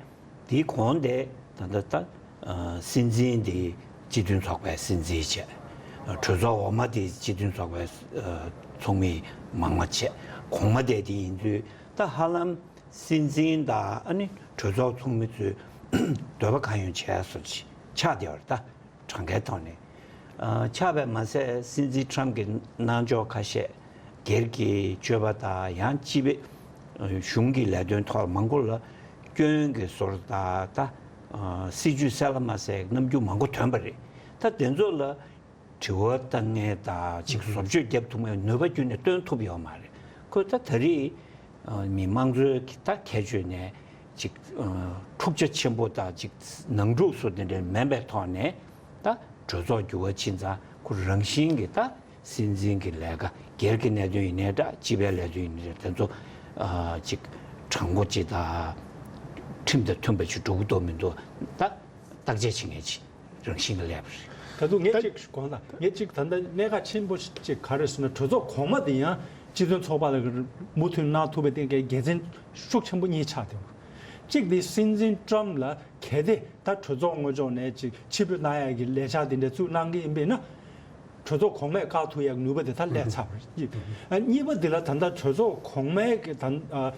འདིའི་གོང་དེ་ད་ལྟ་ད་ཨ་སྲིད་འཛིན་འདི་སྤྱི་མཐུན་ཚོགས་པའི་སྲིད་འཛིན་བྱས། གྲོས་ཚོགས་འོག་མ་འདི་སྤྱི་མཐུན་ཚོགས་པའི་ཨ་ཚོགས་མི་མང་མ་བྱས། གོང་མ་དེ་འདི་ཡིན་དུས་ད་ཧ་ལམ་སྲིད་འཛིན་དང་ཨ་ནི་གྲོས་ཚོགས་ཚོགས་མི་ཚོའི་འདོད་པ་གང་ཡོང་བྱས་སོ་ཅིག་ཆགས་བསྡད་པ་རེད་ད། གྲངས་ཀའི་ཐོག་ནས་ཨ་ཆགས་པས་མ་ཟད་སྲིད་འཛིན་ཊམ་གྱི་གནང་ཕྱོགས་ཁ་ཤས་སྒེར་གྱི་སྤྱོད་པ་དང་ཡང་སྤྱི་པའི་ཨ་གཞུང་གི་ལས་དོན་ཐོག་མང་པོ་ལ་སྐྱོན་གྱི་ཟུར་དང་ད་ཨ་སྲིད་ཇུས་གསལ་ལ་མ་གསལ་རྣམ་འགྱུར་མང་པོ་ཐོན་པ་རེད། ད་དེ་ཚོ་ལ་དྲི་བ་བཏང་མཁན་དང་ཅིག་བཟོ་བཅོས་བརྒྱབ་ཐུབ་མཁན་ནུས་པ་ཁྱོན་ནས་བཏོན་ཐུབ་ཡོད་མ་རེད། ཁོས་ད་ད་རེས་ཨ་མི་དམངས་གཙོའི་ད་ཁྱད་ཆོས་ནས་ཅིག་ཨ་འཁྲུག་ཆ་ཆེན་པོ་དང་ཅིག་ནང་འཁྲུག་སོགས་དེ་འདྲ་མིན་པའི་ཐོག་ནས་ད་གྲོས་ཚོགས་འགྱུར་བ་ཕྱིན་ཙང་ཁོ་རང་བཞིན་གྱིས་ད་སྲིད་འཛིན་གྱི་ལས་ཀ་སྒེར་གྱི་གནད་དོན་ཡིན་ནའི་འདྲ་སྤྱི་པའི་ལས་དོན་ཡིན་ནའི་འདྲ་དེ་ཚོ་ཨ་ཅིག་དྲང་པོ་ཅིག་དང་ཁྲིམས་དང་མཐུན་པ་ཅིག་འགྲོ་གི་འདུག་མི་འདུག་ད་བརྟག་དཔྱད་བྱེད་མཁན་ཅིག་རང་བཞིན་གྱི་སླེབས་པ་རེད། ད་དུང་ངས་ད་གཅིག་དགོངས་དག་ངས་གཅིག་ད་ལྟ་གནད་འགག་ཆེན་པོ་གཅིག་ག་རེ་ཟེར་ན། གྲོས་ཚོགས་གོང་མ་དེ་ཡང་སྤྱི་མཐུན་ཚོགས་པ་ལ་མུ་མཐུད་གནང་ཐུབ་པའི་སྟེང་གི་དགེ་མཚན་ཤུགས་ཆེན་པོ་གཉིས་ཆགས་བསྡད་འདུག་གཅིག་དེ་སྲིད་འཛིན་ཊམ་ལ་གལ་ཏེ་ད་གྲོས་ཚོགས་ངོས་ཕྱོགས་ནས་ཅིག་ཕྱིར་འབུད་གནང་ཡག་གི་ལས་འཆར་དེ་འདྲ་བཙུགས་གནང་གི་ཡིན་པས་ན། གྲོས་ཚོགས་གོང་མས་བཀག་ཐུབ་ཡག་ནུས་པ་དེ་ད་ལས་ཚར་བ་རེད། ཨ་གཉིས་པ་འདི་ལ་ད་ལྟ་གྲོས་ཚོགས་གོང་མའི་གི་ད་ཨ་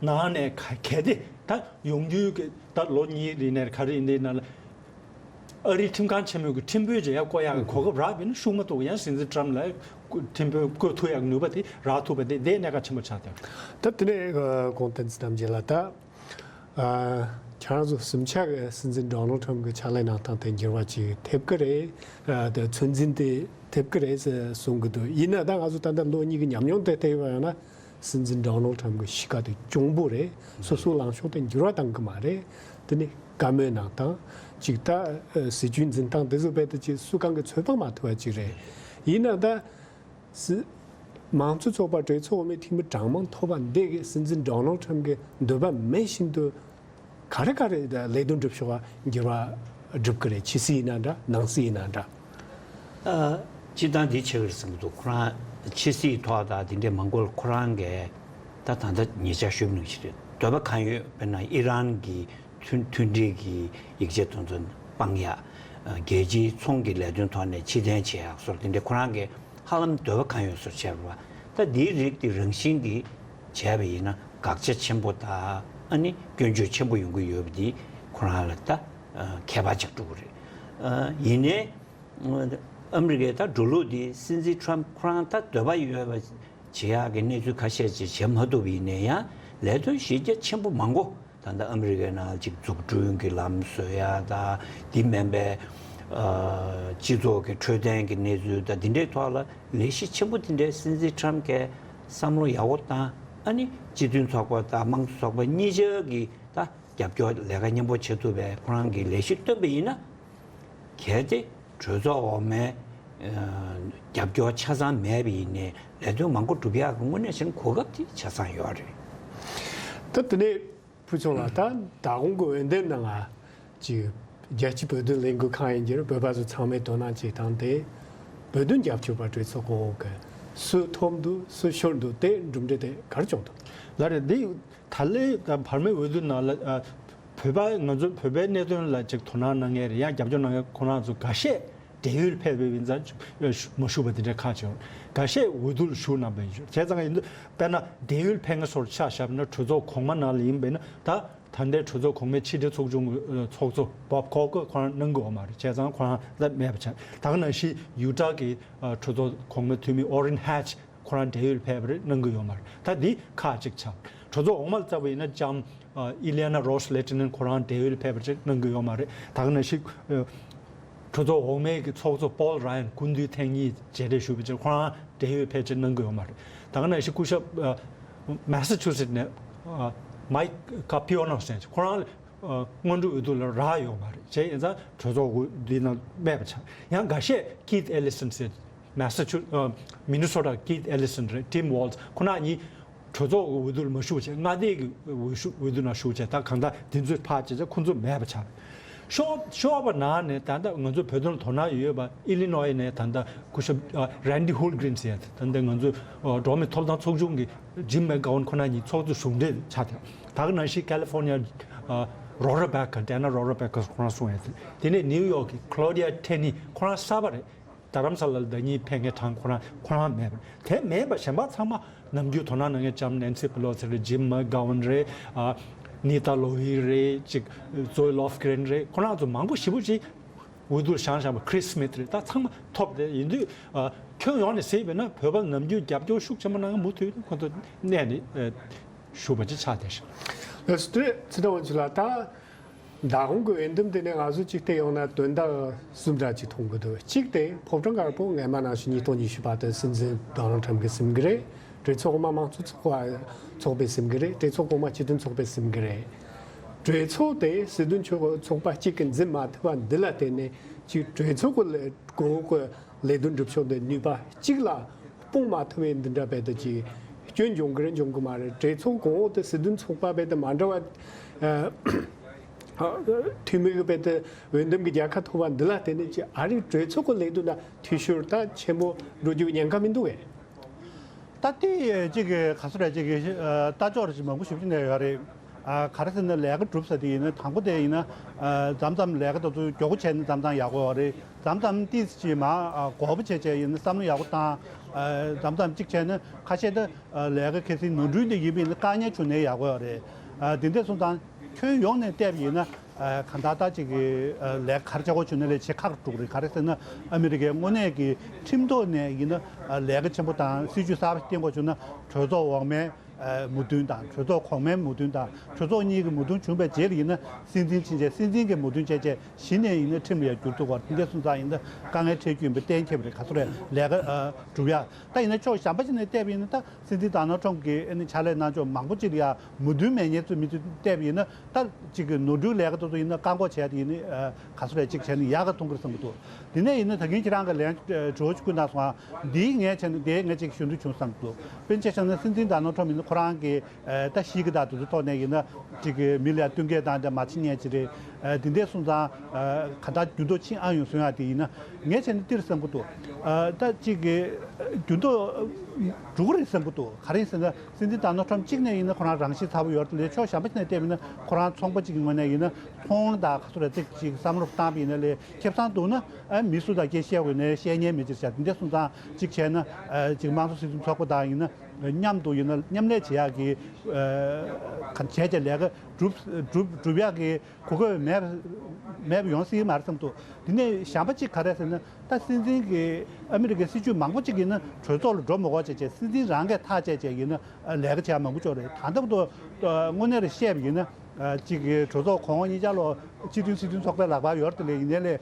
ནང་ནས་ག་གལ་ཏེ་ད་ཡོང་རྒྱུའི་གི་ད་ལོ་གཉིས་རིང་ནས་ག་རེ་ཡིན་དེ་ན་ལ་ཨ་རིའི་ཁྲིམས་ཁང་ཆེན་མོའི་གི་ཁྲིམས་དཔོན་བྱེད་ཡག་བསྐོ་ཡག་གི་གོ་སྐབས་རག་པ་ཡིན་ན་ཤུགས་མ་གཏོགས་ཡང་སྲིད་འཛིན་ཊམ་ལ་ཁྲིམས་དཔོན་བསྐོ་ཐུབ་ཡག་ནུས་པ་དེ་རག་ཐུབ་པ་དེ་དེ་གནད་འགག་ཆེན་པོ་ཆགས་བསྡད་ཡོད། ད་དེ་ནས་ཨ་གོང་དེ་ཚོ་ཐམས་ཅད་ལ་ད། ཨ། ཁྱེད་རང་ཚོ་གསུམ་ཆ་གི་སྲིད་འཛིན་ཌོ་ནལ་ཊམ་གི་ཕྱག་ལས་གནང་སྟངས་དེ་འགྱུར་བ་ཅིག་ཐེབས་ཀྱི་རེད། ཨ། དེ་ཚོད་འཛིན་དེ་ཐེབས་ཀྱི་རེད་ཟེར་གསུང་གི་འདུག་ཡིན་ན་ད་ང་ཚོ་ད་ལྟ་ལོ་གཉིས་ཀྱི་ཉམས་མྱོང་དེ་བལྟས་པ་ཡིན་ན་སྲིད་འཛིན་ཌོ་ནལ་ཊམ་གི་གཤིས་ཀ་དེ་གྱོང་པོ་རེད། སོ་སོའི་ལངས་ཕྱོགས་དེ་འགྱུར་བ་གཏང་གི་མ་རེད། དེ་ནི་བཀའ་མོལ་གནང་སྟངས་ཅིག་ད་ཨ་སྲིད་བྱུས་འཛིན་སྟངས་དེ་ཚོ་རྦད་དེ་ཅིག་སུ་གང་གི་ཚོད་དཔག་མ་ཐུབ་པ་ཅིག་རེད། ཡིན་ན་ད། སྲིད། མང་གཙོ་ཚོགས་པ་གྲོས་ཚོགས་འོག་མའི་འཐུས་མི་གྲངས་མང་ཐོབ་པ་འདི་གིས་སྲིད་འཛིན་ཌོ་ནལ་ཊམ་གྱི་འདོད་པ་མེད་བཞིན་དུ་ག་རེ་ག་རེ་ལས་དོན་སྒྲུབ་ཕྱོགས་འགྱུར་བ་སྒྲུབ་ཀྱི་རེད། ཕྱི་སྲིད་ཡིན་ན་འདྲ་ནང་སྲིད་ཡིན་ན་འདྲ། ཨ། སྤྱིར་བཏང་འདི་ཆགས་ཀྱི་རེད་བསམ་གྱི་འདུག་ཁོ་རང་ཕྱི་སྲིད་ཐོག་དང་དེ་འདྲའི་མང་པོར་ཁོ་རང་གིས་ད་ད་ལྟ་ཉེ་ཆར་ཞུས་པ་ནང་བཞིན་རེད། འདོད་པ་གང་ཡོད་དཔེར་ན་ཨི་རན་གྱི་མཐུན་མཐུན་སྒྲིལ་གྱི་ཡིག་ཆ་དེ་ཚོ་སྤང་ཡག་རྒྱལ་སྤྱིའི་ཚོང་གི་ལས་དོན་ཐོག་ནས་ཕྱིར་འཐེན་བྱེད་ཡག་སོགས་དེ་འདྲའི་ཁོ་རང་གིས་ཧ་ལམ་འདོད་པ་གང་ཡོད་སོགས་བྱས་པ། ད་འདིའི་རིགས་དེ་རང་བཞིན་གྱིས་བྱས་པ་ཡིན་ན་དགག་བྱ་ཆེན་པོ་དང་ཨ་ནི་སྐྱོན་བརྗོད་ཆེན་པོ་ཡོང་གི་ཡོད་པ་འདི་ཁོ་རང་ལ་ད་ཁྱད་པར་ཅིག་འགྲོ་གི་རེད། ཡིན་ནའི་ཨ་མི་རི་ཀའི་ད་འགྲོ་ལུགས་འདི་སྲིད་འཛིན་ཊམ་ཁོ་རང་ད་འདོད་པ་ཡོད་པ་བྱེད་ཡག་གི་གནས་ཚུལ་ཁ་ཤས་ཅིག་བྱེད་མ་ཐུབ་པ་ཡིན་ནའི་ཡང་ལས་དོན་གཞི་རྒྱ་ཆེན་པོ་མང་པོ། ད་ལྟ་ཨ་མི་རི་ཀའི་ནང་ཅིག་འཛུགས་སྐྲུན་གྱི་ལམ་བཟོ་ཡ་དང་འདི་མིན་པའི་ཨ་སྤྱི་ཚོགས་ཀྱི་འཕྲོད་བསྟེན་གྱི་གནས་ཚུལ་དང་འདི་འདྲའི་ཐོག་ལ་ལས་གཞི་ཆེན་པོ་འདི་འདྲའི་སྲིད་འཛིན་ཊམ་གྱིས་བསམ་བློ་ཡག་པོ་བཏང་ཨ་ནི་སྤྱི་མཐུན་ཚོགས་པ་དང་དམངས་གཙོ་ཚོགས་པ་གཉིས་ཆ་གི་ད་རྒྱབ་སྐྱོར་ལས་ཀ་མཉམ་པོ་བྱེད་ཐུབ་པའི་ཁོ་རང་གི་ལས་གཞི་བཏོན་པ་ཡིན་ན་གལ་ཏེ་གྲོས་ཚོགས་འོག་མའི་ཨ་རྒྱབ་སྐྱོར་ཆ་ཚང་མེད་པ་ཡིན་ནའི་ལས་དོན་མང་པོ་སྒྲུབ་ཡག་གི་དངོས་གནས་བྱས་ན་གོ་སྐབས་དེ་ཆ་ཚང་ཡོད་རེད། ད་དེ་ནས། ཕུལ་བྱུང་ལ་ད་ད་གོང་གི་འོས་འདེམས་ནང་ང་ཅིག་རྒྱལ་སྤྱིའི་བོད་དོན་ལས་འགུལ་ཁང་ཡིན་གྱི་རེད། བོད་པ་ཚོ་ཚང་མས་དོ་སྣང་བྱེད་སྟངས་དེ་བོད་དོན་རྒྱབ་སྐྱོར་པ་གྲོས་ཚོགས་གོང་འོག་གི་སུ་ཐོབ་འདུག་སུ་ཤོར་འདུག་དེ་གྲུབ་འབྲས་དེ་ག་རེ་བྱུང་འདུག་ལགས་རེད། འདི་ད་ལོའི་ད་བར་མའི་འོས་བསྡུ་ནང་ལ་ཨ་བོད་པ་ང་ཚོ་བོད་པའི་གནད་དོན་ལ་ཅིག་དོ་སྣང་གནང་མཁན་རེད། ཡང་རྒྱབ་སྐྱོར་གནང་མཁན་ཁོ་རང་ཚོ་འགའ་ཤས་བགྲེས་ཡོལ་ཕེབས་པའི་བི་ཛ་མ་ཞུགས་པ་དེ་འདྲའི་ཁག་ཅིག་ཡོད། འགའ་ཤས་འོས་བསྡུ་ལ་ཞུགས་གནང་པ་ཡིན་ཞུ་བྱས་ཙང་ཡིན་དུས་དཔེར་ན་བགྲེས་ཡོལ་ཕེབས་མཁན་ཚོར་ཆ་བཞག་ན་གྲོས་ཚོགས་གོང་མ་ནང་ལ་ཡིན་པས་ན་ད་ད་ལྟའི་གྲོས་ཚོགས་གོང་མའི་ཕྱི་འབྲེལ་ཚོགས་ཆུང་གི་ཚོགས་གཙོ་བོབ་ཁོག་གི་ཁོ་རང་གནང་གི་ཡོད་མ་རེད། བྱས་ཙང་ཁོ་རང་ལ་མེད་པ་ཆགས། ད་ག་ནང་བཞིན་ཡུ་ཊ་གི་གྲོས་ཚོགས་གོང་མའི་འཐུས་མི་ཨོ་རིན་ཧེ་ཆི་ཁོ་རང་བགྲེས་ཡོལ་ཕེབས་པ་རེད། གནང་གི་ཡོད་མ་རེད། ད་འདི་ཁག་ཅིག་ཆགས། གྲོས་ཚོགས་འོག་མ་ལ་བལྟས་པ་ཡིན་ན་ལྕམ་ཨ་ཨི་ལི་ཡ་ན་རོས་ལེ་ཏི་ནན་ཁོ་རང་བགྲེས་ཡོལ་ཕེབས་པ་ཅིག་གནང་གི་ཡོད་མ་རེད། ད་ག་ནང་བཞིན་ཨ་གྲོས་ཚོགས་འོག་མའི་གི་ཚོགས་གཙོ་པོལ་ར་ཡན་སྐུ་མདུན་ཐེངས་གཉིས་མཇལ་འཕྲད་ཞུས་པ་ཅིག་ཁོ་རང་བགྲེས་ཡོལ་ཕེབས་ཅིག་གནང་གི་ཡོད་མ་རེད། ད་ག་ནང་བཞིན་སྐུ་ཞབས་ཨ་མེ་ས་ཆུ་སེ་ཊི་ནས་ཨ་མའིག་ཀ་པི་ཨོ་ནོ་ཟེར་ཁོ་རང་ཨ་སྔོན་འགྲོ་འོས་བསྡུ་ལ་རག་ཡོད་མ་རེད། བྱས་ཡིན་ཙང་གྲོས་ཚོགས་འདི་ནང་མེད་པ་ཆགས། ཡང་འགའ་ཤས་ཀིད་ཨེ་ལི་སན་ཟེར། མེ་ས་ཆུ་ཨ་མི་ནི་སོ་ཊ་ཀིད་ཨེ་ལི་སན་རེད། ཊིམ་ཝོལ་ཛི་ཁོ་རང་གཉིས་གྲོས་ཚོགས་ཀྱི་འོས་བསྡུ་ལ་མ་ཞུགས་བྱས། མངའ་སྡེ་གི་འོས་ཞུ་འོས་བསྡུ་ནང་ཞུགས་བྱས། ད་གང་ལྟར་དེ་ཚོས་ཕར་བྱས་ཙང་ཁོ་ཚོ་མེད་པ་ཆགས། ཤོག་ཤོག་པ་ནང་ནས་ད་ལྟ་ང་ཚོ་བོད་དོན་ལ་དོ་སྣང་ཡོད་པ་ཨི་ལི་ནོ་ཡི་ནས་ད་ལྟ་སྐུ་ཞབས་ཨ་རན་ཌི་ཧུལ་གྷི་རིན་ཟེར་ཡ་དེ་ད་ལྟ་ང་ཚོ་ཨ་འགྲོ་བ་མིའི་ཐོབ་ཐང་ཚོགས་ཆུང་གི་ཇིམ་མེག་གྷ་ཝན་ཁོ་རང་གཉིས་ཚོགས་གཙོ་ཟུང་འབྲེལ་ཆགས་ཏེ། ད་ག་ནང་བཞིན་ཀ་ལི་ཧྥོར་ནི་ཡ་ཨ་རོ་ར་བྷེ་ཀར་ཌེ་ན་རོ་ར་བྷེ་ཀར་ཁོ་རང་གསུངས་ཡ་དེ། དེ་ནས་ནིའུ་ཡོག་གི་ཁ་ལོ་ཌི་ཡ་ཐེ་ནི་ཁོ་རང་གསར་པ་རེད། རྡ་རམ་ས་ལ་ལ་ཟླ་གཉིས་ཕེབས་མཁན་གྲངས་ཁོ་རང་ཁོ་རང་མེད་པ་དེ་མེད་པ་གཞན་པ་ཚང་མ་ནམ་རྒྱུན་དོ་སྣང་གནང་མཁན་ལྕམ་ནན་སི་པེ་ལོ་སི་རེད། ཇིམ་མེག་གྷ་ཝན་རེད། ཨ་ནི་ཏཱ་ལོ་ཧི་རེད། ཅིག་ཛོའི་ལོབ་ཀི་རན་རེད། ཁོ་རང་ཚོ་མང་པོ་ཞེ་པོ་ཅིག་འོས་བསྡུ་བཞེངས་བཞེངས་པ། ཁི་རིས་སི་མིཐ་རེད། ད་ཚང་མ་ཐོབ་དེ་ཡིན་དུས་ཨ་ཁྱོན་ཡོངས་ནས་གཟིགས་པས་ན་བོད་པ་ནམ་རྒྱུན་རྒྱབ་སྐྱོར་ཤུགས་ཆེན་པོ་གནང་མཁན་མུ་མཐུད་ཁོ་ཚོ་གནས་ནས་ཨ་བཞུགས་པ་ཅིག་ཆགས་བསྡད་ཤག་ལགས་སོ། དེ་ཚེ་བརྟན་དབང་ཕྱུག་ལགས། ད་ཟླ་གོང་གི་འོས་འདེམས་དེ་ནས་ང་ཚོ་གཅིག་བལྟས་ཡོང་ན་དོན་དག་གསུམ་འདྲ་གཅིག་མཐོང་གི་འདུག་གཅིག་དེ་ཕོ་བྲང་དཀར་པོ་སྔས་མ་ནང་བཞིན་ཉིས་སྟོང་ཉི་ཤུ་བར་དུ་སྲིད་འཛིན་ཌོ་ནལ་ཊམ་གྱིས་ཟིན་གྱི་རེད། གྲོས་ཚོགས་གོང་མ་དམངས་གཙོ་ཚོགས་པ་ཚོགས་པས་ཟིན་གྱི་རེད། གྲོས་ཚོགས་གོང་མ་སྤྱི་མཐུན་ཚོགས་པས་ཟིན་གྱི་རེད། གྲོས་ཚོགས་དེ་སྲིད་དོན་ཚོགས་པ་གཅིག་གིས་འཛིན་མ་ཐུབ་པ་འདི་ལ་བརྟེན་ནས་ཅིག་གྲོས་ཚོགས་ཀྱི་གོང་འོག་གི་ལས་དོན་སྒྲུབ་ཕྱོགས་འདི་ནུས་པ་གཅིག་ལ་སྤུངས་མ་ཐུབ་པའི་འདི་འདྲ་བས་དེ་ཅིག་སྐྱོན་འབྱུང་གི་རེད་འབྱུང་གི་མ་རེད། གྲོས་ཚོགས་གོང་འོག་དེ་སྲིད་དོན་ཚོགས་པ་བས་དེ་མ་འདྲ་བ་ཨ་འཐུས་མི་གི་བས་དེ་འོས་འདེམས་ཀྱི་རྒྱལ་ཁ་ཐོབ་པ་འདི་ལ་བརྟེན་ནས་ཅིག་ཨ་རིའི་གྲོས་ཚོགས་ཀྱི་ལས་དོན་ལ་འཐུས་ཤོར་ད་ཆེན་པོ་འགྲོ་རྒྱུའི་ཉེན་ཁ་མི་འདུག་གས། ད་ལྟའི་ཅིག་གི་ག་ཚོད་རེད། ཅིག་གི་ལྟ་ཕྱོགས་རེད་ཅིག་མང་པོ་ཞིབ་ཅིག་གནས་ཡོད་རེད། ཨ། ག་རེ་ཟེར་ན་ལས་ཀ་སྒྲུབ་ས་དེ་ཡིན་ན་དང་པོ་དེ་ཡིན་ན། ཨ། མཚམས་མཚམས་ལས་ཀ་དེ་ཚོ་མགྱོགས་པོ་བྱས་ན་མཚམས་མཚམས་ཡག་པོ་ཡོད་རེད། མཚམས་མཚམས་ཏིས་ཅིག་མ། ཨ། འགོར་པོ་བྱས་བྱས་ཡིན་ན་བསམ་བློ་ཡག་པོ་བཏང་། ཨ། མཚམས་མཚམས་གཅིག་བྱས་ན་ཁ་ཤས་ད། ཨ། ལས་ཀ་གལ་སྲིད་ནོར་འཁྲུལ་འདི་ཡིན་པ་ཡིན་ན་དཀའ་ངལ་བྱུང་ན་ཡག་པོ་ཡོད་རེད། ཨ། དེ་འདྲ་སོང་ཙང་ཁྱོན་ཡོངས་ནས་བལྟས་པ་ཡིན་ན། ཨ། གང་ལྟར་ད་ཅིག་གི། ཨ། ལས་ཀ་ག་རེ་བྱེད་དགོས་བྱུང་ན་ལས་བྱེད་ཁག་འགྲོ་གི་རེད། ག་རེ་ཟེར་ན་ཨ་མི་རི་ཀའི་དངོས་གནས་ཀྱི་ཁྲིམས་ཐོག་ནས་ཡིན་ན། ཨ། ལས་ཀ་ཆེན་པོ་དང་སྲིད་ཇུས་གསར་པ་བཏིང་དགོས་བྱུང་ན་གྲོས་ཚོགས་འོག་མའི། ཨ། མོས་མཐུན་དང་གྲོས་ཚོགས་གོང་མའི་མོས་མཐུན་དང་གྲོས་ཚོགས་གཉིས་ཀྱི་མོས་མཐུན་བྱུང་བའི་རྗེས་ལ་ཡིན་ན་སྲིད་འཛིན་ཕྱིན་ཆད་སྲིད་འཛིན་གྱི་མོས་མཐུན་བྱས་རྗེས་གཞི་ནས་ཡིན་ན་ཁྲིམས་ལ་ཡང་འགྱུར་ཐུབ་པ། དེ་འདྲ་སོང་ཙང་ཡིན་ན་དཀའ་ངལ་འཕྲད་རྒྱུ་ཡིན་པ་གཏན་འཁེལ་བ་རེད། ག་ཚོད་རེད་ལས་ཀ། ཨ། སྒྲུབ་ཡག་ད་ཡིན་ན་ཕྱོགས་གཞན་པ་ཞིག་ནས་བལྟས་པ་ཡིན་ན་ད་སྲིད་འཛིན་ཌོ་ནལ་ཊམ་གྱིས་ཨ་ནི་ཕྱག་ལས་གནང་ཕྱོགས་མང་པོ་ཅིག་ལ་ཡང་མོས་མཐུན་མེད་མཁན་ཚོའི་མི་ཚོས་བལྟས་པ་ཡིན་ན་ད་ཅིག་གི་ནོར་འཁྲུལ་ལས་ཀ་དེ་ཚོ་ཡིན་ན་བཀག་འགོག་བྱས་ཏེ་ཡིན་ན། ཨ། ག་ཚོད་རེད་ཅིག་བྱས་ན་ཡག་ག་མཐོང་གི་རེད་བསམ་གྱི་འདུག་དེ་ནས་ཡིན་ན་ད་གིན་ཁྱེད་རང་གི་ལན་དྲི་བ་ཅིག་བསྐུར་གནང་སོང་ང་། འདིའི་ངས་བྱས་ན་དེའི་ངས་ཅིག་ཞུ་འདོད་བྱུང་བསམ་གྱི་འདུག་དཔེར་ན་ཆ་བཞག་ན་སྲིད་འཛིན་ཌོ་ནལ་ཊམ་ཡིན་ན་ཁོ་རང་གི། ཨ། ད་གཞིས་ཀ་དང་དེ་ཚོ་ཐོག་ནས་ཡིན་ན་ཅིག་གི་མི་ལ་ཡང་བསྟུན་མཁས་བཏང་སྟེ་མ་བྱེད་མཁན་ཅིག་རེད། ཨ། དེ་འདྲ་སོང་ཙང་། ཨ། ག་ད་འགྱུར་ལྡོག་ཕྱིན་ཨ་ཡོང་སོང་ཡ་དེ་ཡིན་ན་ངས་བྱས་ན་འདི་རེད་བསམ་གྱི་འདུག་ཨ། ད་ཅིག་གི་འགྱུར་ལྡོག་འགྲོ་གི་རེད་བསམ་གྱི་འདུག་ག་རེ་ཡིན་ཟེར་ན་སྲིད་འཛིན་ཌོ་ནལ་ཊམ་གཅིག་ནས་ཡིན་ན་ཁོ་རང་རང་ཤེད་ཚ་པོ་ཡོད་རེད་དེ། ཕྱོགས་གཞན་པ་ཞིག་ནས་བལྟས་པ་ཡིན་ན་ཁོ་རང་ཚོང་པ་ཅིག་གི་ངོས་ནས་ཡིན་ན་ཚོང་དང་ག་ཚོད་རེད་ཅིག་བསམ་བློ་བཏང་པ་ཡིན་ན་ལས་ཁེ་བཟང་འདུག་ན། ཨ། མི་སུ་དང་སྐད་བཤད་དགོས་ན་བཤད་མཁན་མེད་ཅིག་བྱ། དེ་འདྲ་སོང་ཙང་ཅིག་བྱས་ན། ཨ། ཅིག་དམངས་གཙོ་སྲིད་དོན་ཚོགས་པ་དང་ཡིན་ན་མཉམ་དུ་ཡིན་ན་མཉམ་ལས་བྱེད་ཡག་གི། ཨ། ག་བྱས་བྱས་ལས་ཀ་སྒྲུབ་སྒྲུབ་སྒྲུབ་ཡག་གི་གོ་སྐབས་མེད་མེད་པ་ཡོང་སྲིད་མ་རེད་བསམ་འདུག་དེ་ནས་གཞན་པ་ཅིག་ག་རེ་ཟེར་ན་ད་སྲིད་འཛིན་གྱི་ཨ་མི་རི་ཀའི་སྲིད་ཇུས་མང་པོ་ཅིག་ཡིན་ན་གྲོས་ཚོགས་ལ་འགྲོ་མི་དགོས་བྱས་བྱས་སྲིད་འཛིན་རང་གིས་ཐག་བཅད་བྱས་ཡིན་ན། ཨ། ལས་ཀ་བྱེད་ཡག་མང་པོ་ཅིག་ཡོད་རེད། ད་ལྟ་བར་དུ། ཨ། དངོས་གནས་རེ་བཤད་པ་ཡིན་ན། ཨ། གཅིག་གི་གྲོས་ཚོགས་གོང་འོག་གཉིས་ཆར་ལ་སྤྱི་མཐུན་སྲིད་དོན་ཚོགས་པའི་ལག་པར་ཡོད་རེད་དེ་ལས་ཡིན་ནའི་ལས།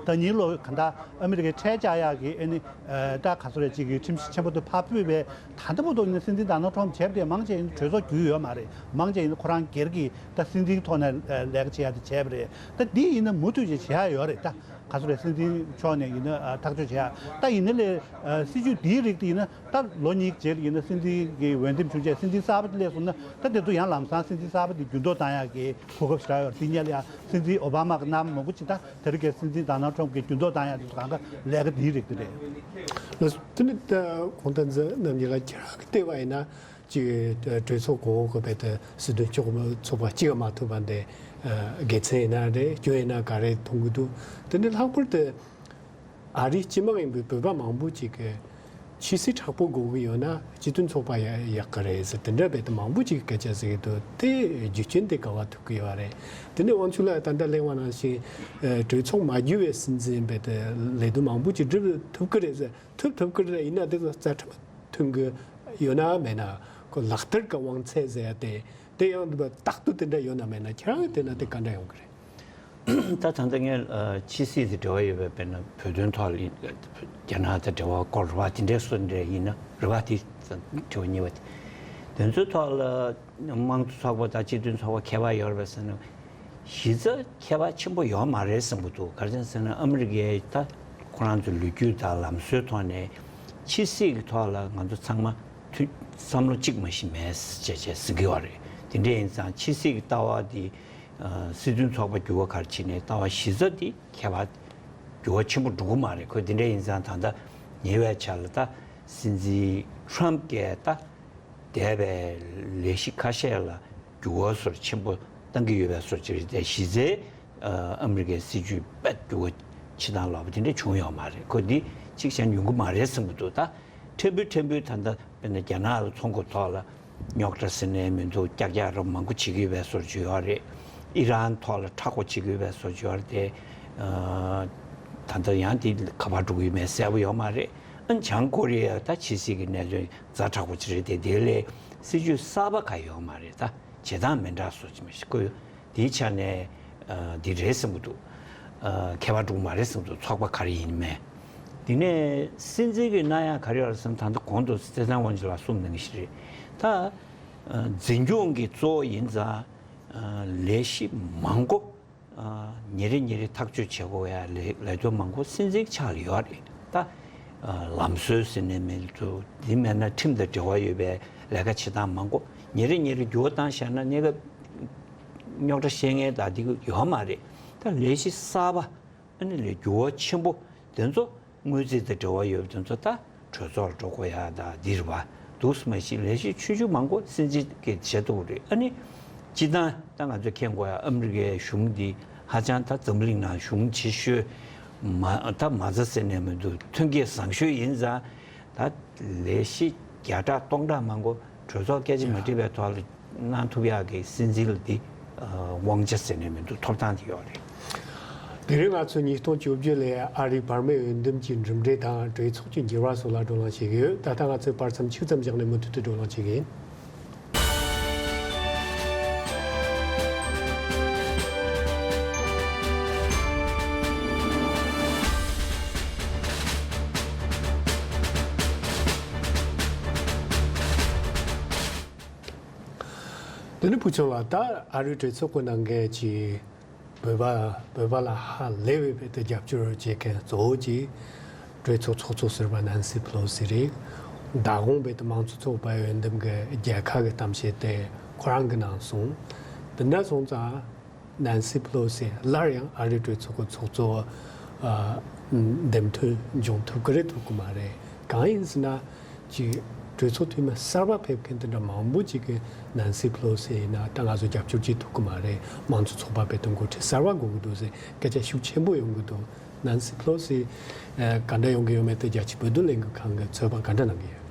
ད་ཉིན་ལོ་ག་འདྲ་ཨ་མི་རི་ཀའི་ཁྲལ་བཅག་ཡག་གི་ཨ་ནི། ཨ། ད་ག་ཚོད་རེད་ཅིག་གི་ཁྲིམས་གཞི་ཆེན་པོ་དེ་ཕར་ཕུད་པའི་ད་ལྟ་བར་དུ་ནི་སྲིད་འཛིན་ཌོ་ནལ་ཊམ་བྱས་པ་དེ་མང་ཆེ་ཡིན་གྲོས་ཚོགས་བརྒྱུད་ཡོད་མ་རེད། མང་ཆེ་ཡིན་ཁོ་རང་སྒེར་གྱི་ད་སྲིད་འཛིན་ཐོག་ནས་ལས་ཀ་བྱེད་ཡག་དེ་བྱས་པ་རེད། ད་འདི་ཡིན་ན་མུ་མཐུད་ཅིག་བྱེད་ཡག་ཡོད་རེད། ད་ག་ཚོད་རེད་སྲིད་འཛིན་ཕྱོགས་ནས་ཡིན་ན། ཨ། ཐག་གཅོད་བྱེད་ཡག་ད་ཡིན་ནའི་ལས། ཨ། སྲིད་ཇུས་འདིའི་རིགས་དེ་ཡིན་ན་ད་ལོ་གཉིས་རྗེས་ལ་ཡིན་ན་སྲིད་འཛིན་གྱི་འོས་འདེམས་བྱུང་རྗེས་སྲིད་འཛིན་གསར་པ་དེ་སླེབས་སོང་ན་ད་དེ་ཚོ་ཡང་ལམ་སང་སྲིད་འཛིན་གསར་པ་དེ་འགྱུར་ལྡོག་བཏང་ཡག་གི་གོ་སྐབས་ཞེ་དྲག་ཡོད་རེད། དེ་སྔོན་ལ་ཡང་སྲིད་འཛིན་ཨོ་བྷ་མ་གི་གནང་མང་པོ་ཅིག་ད་དེ་རིང་གི་སྲིད་འཛིན་ཌོ་ནལ་ཊམ་གྱིས་འགྱུར་ལྡོག་བཏང་ཡག་དེ་ཚོ་གང་ག་ལས་ཀ་འདིའི་རིགས་དེ་རེད། ལགས་སོ། དེ་ནི་ད་གོང་ད་འཛིན་རྣམ་གཉིས་ལ་ཁྱེད་རང་གི་ལྟ་བ་ཡིན་ན་ཅིག་གྲོས་ཚོགས་གོང་འོག་གི་བར་དུ་སྲིད་དོན་ཚོགས་པ་གཅིག་མ་ཐུབ་པ་འདི་དགེ་མཚན་ཡིན་ན་རེད། སྐྱོན་ཡིན་ན་ག་རེ་མཐོང་གི་འདུག་དེ་ནི་ལྷག་པར་དུ་ཨ་རིའི་སྤྱི་དམངས་ཡིན་པའི་བོད་པ་མང་པོ་ཅིག་གིས་ཆབ་སྲིད་དྲག་པོ་དགོས་ཀྱི་ཡོད་ན་སྤྱི་མཐུན་ཚོགས་པ་ཡག་ཡག་གི་རེད་ཟེར་དེ་འདྲ་བས་དེ་མང་པོ་ཅིག་གིས་སྐད་ཆ་ཟེར་གྱི་འདུག་དེ་རྒྱུ་རྐྱེན་དེ་ག་བ་ཐུག་གི་ཡོད་རེད། དེ་ནས་དབང་ཕྱུག་ལགས་ད་ལྟ་གླེང་བ་ནང་བཞིན་གྲོས་ཚོགས་མ་བརྒྱུད་པའི་སྲིད་འཛིན་བས་དེ་ལས་དོན་མང་པོ་ཅིག་སྒྲུབ་ཐུབ་ཀྱི་རེད་ཟེར། ཐུབ་ཐུབ་ཀྱི་རེད། ཡིན་ན་དེ་ཚོ་རྩ་ཁྲིམས་མཐུན་གྱི་ཡོད་ན་མེད་ན་ཁོ་ལག་བསྟར་གྱི་དབང་ཚད་ཟེར་ཡ་དེ་དེ་ཡང་རྟག་ཏུ་དེ་འདྲ་ཡོད་ན་མེད་ན་ཁྱེད་རང་གིས་བལྟས་ན་དེ་ག་འདྲ་ཡོང་གི་རེད། ད་ད་ལྟ་ངས་ཨ་ཕྱི་སྲིད་དང་འབྲེལ་བ་ཡོད་པའི་དཔེར་ན་བོད་དོན་ཐོག་ལ་རྒྱ་ནག་དང་འབྲེལ་བ་སྐོར་རེད་པ། དེ་འདྲའི་སོ་འདྲ་ཡིན་ན་རེད་པ། དེ་དྲི་བ་གཉིས་པ་དེ་དེ་ཚོའི་ཐོག་ལ་དམངས་གཙོ་ཚོགས་པ་དང་སྤྱི་མཐུན་ཚོགས་པ་ཁྱད་པར་ཡོད་རེད་པས་ཟེར་ན། གཞི་རྩ་ཁྱད་པར་ཆེན་པོ་ཡོད་མ་རེད་བསམ་གྱི་འདུག་ག་རེ་ཟེར་ན་ཨ་མི་རི་ཀའི་ད་ཁོ་རང་ཚོའི་ལོ་རྒྱུས་དང་ལམ་སྲོལ་ཐོག་ནས་ཕྱི་སྲིད་ཀྱི་ཐོག་ལ་ང་ཚོ་ཚང་མ་མཐུན་བསམ་བློ་གཅིག་མ་གཏོགས་མེད་ཅེས་བྱས་ཟེར་གྱི་ཡོད་རེད། དེ་འདྲ་ཡིན་ཙང་ཕྱི་སྲིད་ཀྱི་ལྟ་བ་འདི་ཨ་སྲིད་དོན་ཚོགས་པ་འགྱུར་བ་ག་རེ་བྱས་ནའི་ལྟ་བ་གཞི་རྩ་འདི་ཁྱད་པར་འགྱུར་བ་ཆེན་པོ་འགྲོ་གི་མ་རེད། ཁོ་དེ་འདྲ་ཡིན་ཙང་ད་ལྟ་ཉེ་བའི་ཆར་ལ་ད་སྲིད་འཛིན་ཊམ་གྱིས་ད། འདས་པའི་ལས་གཞི་ཁ་ཤས་ལ་འགྱུར་བ་སོར་ཆེན་པོ་བཏང་གི་ཡོད་པའི་སོར་ཅིག་རེད་དེ། གཞི་རྩའི་ཨ་ཨ་མི་རི་ཀའི་སྲིད་ཇུས་དཔེ་འགྱུར་བ་ཕྱིན་སྟངས་ལོག་པ་དེ་འདྲ་བྱུང་ཡོད་མ་རེད། ཁོ་འདི་གཅིག་བྱས་ན་ཡོང་གི་མ་རེད་བསམ་གྱི་འདུག་ད་ཕྲན་བུ་ཕྲན་བུ་ད་ལྟ་དཔེར་ན་རྒྱ་ནག་ལ་ཚོང་སྐོར་ཐོག་ལ་རྙོག་དྲ་ཟེར་ནའི་མི་འདུག་ཀྱག་ཀྱག་རབ་མང་པོ་བྱེད་ཀྱི་ཡོད་པའི་སོར་ཅིག་ཡོད་རེད། ཨི་རན་ཐོག་ལ་མཁྲེགས་པོ་བྱེད་ཀྱི་ཡོད་པའི་སོར་ཅིག་ཡོད་རེད་དེ། ཨ་ད་ལྟ་ཡང་དེ་ག་པར་འགྲོ་གི་ཡོད་མེད་གསལ་པོ་ཡོད་མ་རེད། ཨ་བྱང་ཀོ་རི་ཡ་ད་ཕྱི་སྲིད་ཀྱི་གནད་དོན་ཛ་དྲག་པོ་ཅིག་རེད་དེ། དེ་ལས་སྲིད་ཇུས་གསར་པ་གང་ཡོད་མ་རེད། ད་བྱེད་སྟངས་མི་འདྲ་བཟོ་ཅིག་མ་ཤེས་ཀྱི་ཡོད། དེའི་ཆ་ནས་ཨ་འདི་རེད་བསམ་གྱི་འདུག་ཨ་ཁྱད་པར་འགྲོ་གི་མ་རེད་བསམ་གྱི་འདུག་ཚོགས་པ་ག་རེ་ཡིན་མིན། དེ་ནས་སྲིད་འཛིན་གྱི་གནང་ཡག་ག་རེ་ཡོད་རེད་ཟེར་ན། ད་ལྟ་གོང་དུ་བསོད་ནམས་དབང་ཕྱུག་ལགས་གསུངས་གནང་གི་ཞིག་རེད། ད་ཨ་འཛིན་སྐྱོང་གི་གཙོ་བོ་ཡིན་ཙང་ཨ་ལས་གཞི་མང་པོ་ཨ་ཉིན་རེ་ཉིན་རེ་ཐག་གཅོད་བྱེད་དགོས་ཡ་ལས་ལས་དོན་མང་པོ་སྲིད་འཛིན་ཕྱག་ལ་ཡོད་རེད། ད་ཨ་ལམ་སྲོལ་ཟེར་ནའི་མི་འདུག་དེ་མེད་ན་ཁྲིམས་དང་འབྲེལ་བ་ཡོད་པའི་ལས་ཀ་བྱེད་སྟངས་མང་པོ་ཉིན་རེ་ཉིན་རེ་འགྱུར་བ་བཏང་བཞག་ན་གནས་སྐབས་རྙོག་དྲ་བཤད་མཁན་དང་དེ་ཡོད་མ་རེད། ད་ལས་གཞི་གསར་པ་ཨ་ནི་ལས་འགྱུར་བ་ཆེན་པོ་དེ་ཚོ་དངུལ་རྩིས་དང་འབྲེལ་བ་ཡོད་པ་དེ་ཚོ་ད་གྲོས་ཚོགས་ལ་འགྲོ་དགོས་ཡ་ད་འདི་རེད་པ། འདུག་སེ་མ་གཞི་ལས་གཞི་ཆུང་ཆུང་མང་པོ་སྲིད་འཛིན་གྱིས་བྱེད་ཐུབ་ཀྱི་རེད། ཨ་ནི་ སྤྱིར་བཏང་ད་ང་ཚོས་མཁྱེན་དགོས་ཡ། ཨ་མི་རི་ཀའི་གཞུང་འདི་ཧ་ཅང་ད་འཛམ་གླིང་ནང་གཞུང་ཆེ་ཤོས་མ་ད་མ་རྩ་ཟེར་ནས་མི་འདུག་མཐུན་རྐྱེན་བཟང་ཤོས་ཡིན་ཙང་། ད་ལས་གཞི་བརྒྱ་ཕྲག་སྟོང་ཕྲག་མང་པོ་གྲོས་ཚོགས་སྐད་ཆ་མ་དྲིས་པའི་ཐོག་ལ་གནང་ཐུབ་ཡག་གི་སྲིད་འཛིན་ལ་འདི་དབང་ཆ་ཟེར་ནས་མི་འདུག་ཐོབ་ཐང་དེ་ཡོད་རེད། དེ་རིང་ང་ཚོས་ཉིས་སྟོང་བཅོ་བརྒྱད་ལོའི་ཨ་རིའི་བར་མའི་འོས་འདེམས་ཀྱི་གྲུབ་འབྲས་དང་གྲོས་ཚོགས་ཀྱི་འགྱུར་བ་སོགས་ལ་བགྲོ་གླེང་བྱེད་ཀྱི་ཡོད། ད་ལྟ་ང་ཚོས་བར་མཚམས་ཆུང་ཙམ་བཞག་ནས་མུ་མཐུད་དུ་བགྲོ་གླེང་བྱེད་ཀྱི་ཡིན། དེ་ནི་བུ་ཆུང་ལགས། ད་ཨ་རིའི་གྲོས་ཚོགས་ཀྱི་ནང་གི་ཅིག་བོད་པ་བོད་པ་ལ་ཧ་ལས་པའི་བོད་དུ་རྒྱབ་སྐྱོར་བྱེད་མཁན་གཙོ་བོ་ཅིག་གྲོས་ཚོགས་ཚོགས་གཙོ་ཟུར་པ་ནན་སི་ཕེ་ལོ་སི་རེད། མདང་དགོང་བོད་དུ་དམངས་གཙོ་ཚོགས་པའི་འོས་འདེམས་ཀྱི་རྒྱལ་ཁ་གི་གཏམ་བཤད་དེ་ཁོ་རང་གིས་གནང་སོང་། དེ་འདྲ་སོང་ཙང་ནན་སི་ཕེ་ལོ་སི་སླར་ཡང་ཨ་རིའི་གྲོས་ཚོགས་ཀྱི་ཚོགས་གཙོ་ཨ་འདེམས་ཐོན་འབྱུང་ཐུབ་ཀྱི་རེད་ཐུབ་ཀྱི་མ་རེད། གང་ཡིན་ཟེར་ན། ཅིག་གྲོས་ཚོགས་འཐུས་མི་གསར་པ་ཕེབས་མཁན་དེ་འདྲ་མང་པོ་ཅིག་གིས་ནན་སི་ཕེ་ལོ་སི་ཡིན་ན་ད་ང་ཚོ་རྒྱབ་སྐྱོར་བྱེད་ཐུབ་ཀྱི་མ་རེད། དམངས་གཙོ་ཚོགས་པ་བོད་དོན་འགོ་ཁྲིད་གསར་པ་དགོས་ཀྱི་འདུག་ཟེར་སྐད་ཆ་ཤུགས་ཆེན་པོ་ཡོང་གི་འདུག་ནན་སི་ཕེ་ལོ་སི་ཨ་ག་འདྲ་ཡོང་གི་ཡོད་མེད་དེ་རྒྱལ་སྤྱིའི་བོད་དོན་ལས་འགུལ་ཁང་གིས་ཚོད་དཔག་ག་འདྲ་གནང་གི་ཡོད།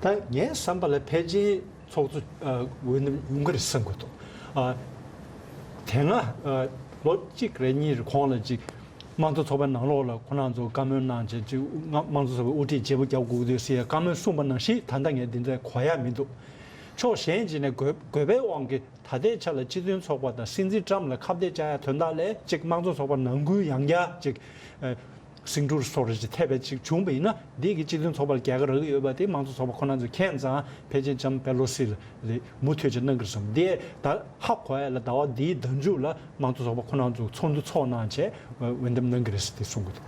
ད་ངའི་བསམ་པ་ལ་ཕལ་ཆེར་ཚོགས་གཙོ་ཨ་འོས་འདེམས་ཡོང་གི་རེད་བསམ་གྱི་འདུག་ཨ་དེ་སྔ་ཨ་ལོ་གཅིག་རེ་གཉིས་རེ་གོང་ལ་ཅིག་དམངས་གཙོ་ཚོགས་པའི་ནང་ལོགས་ལ་ཁོ་རང་ཚོ་བཀའ་མོལ་གནང་བྱས་ཅིག་དམངས་གཙོ་ཚོགས་པའི་དབུ་ཁྲིད་བརྗེ་པོ་རྒྱག་དགོས་ཀྱི་འདུག་ཟེར་ཡ་བཀའ་མོལ་གསུངས་པ་ནང་བཞིན་ད་ལྟ་ངས་འདི་འདྲ་གོ་ཡ་མི་འདུག་ཕྱོགས་གཞན་ཅིག་ནས་དགོས་དགོས་པའི་དབང་གིས་ད་ལྟའི་ཆ་ལ་སྤྱི་མཐུན་ཚོགས་པ་དང་སྲིད་འཛིན་ཊམ་ལ་ཁ་གཏད་བཅག་ཡ་དོན་དག་ལས་ཅིག་དམངས་གཙོ་ཚོགས་པ་ནང་ཁུལ་ཡང་བསྐྱར་ཅིག་ཨ་ཟིང་འཁྲུག་སོགས་རེ་ཅིག་ཐེབས་པ་ཅིག་བྱུང་བ་ཡིན་ན་འདི་གི་སྤྱི་མཐུན་ཚོགས་པ་ལ་རྒྱལ་ཁ་རག་གི་ཡོད་པ་དེ་དམངས་གཙོ་ཚོགས་པ་ཁོ་རང་ཚོས་མཁྱེན་ཙང་ཕལ་ཆེར་ལྕམ་པེ་ལོ་སི་ལ་མུ་མཐུད་ཅིག་གནང་གི་རེད་བསམ། འདི་ད་ཧ་གོ་ཡ་ལ་ཟླ་བ་འདིའི་ཟླ་མཇུག་ལ་དམངས་གཙོ་ཚོགས་པ་ཁོ་རང་ཚོ་ཚོགས་འདུ་ཚོགས་གནང་བྱས་འོས་འདེམས་གནང་གི་རེད་ཟེར་ཏེ་གསུང་གི་འདུག་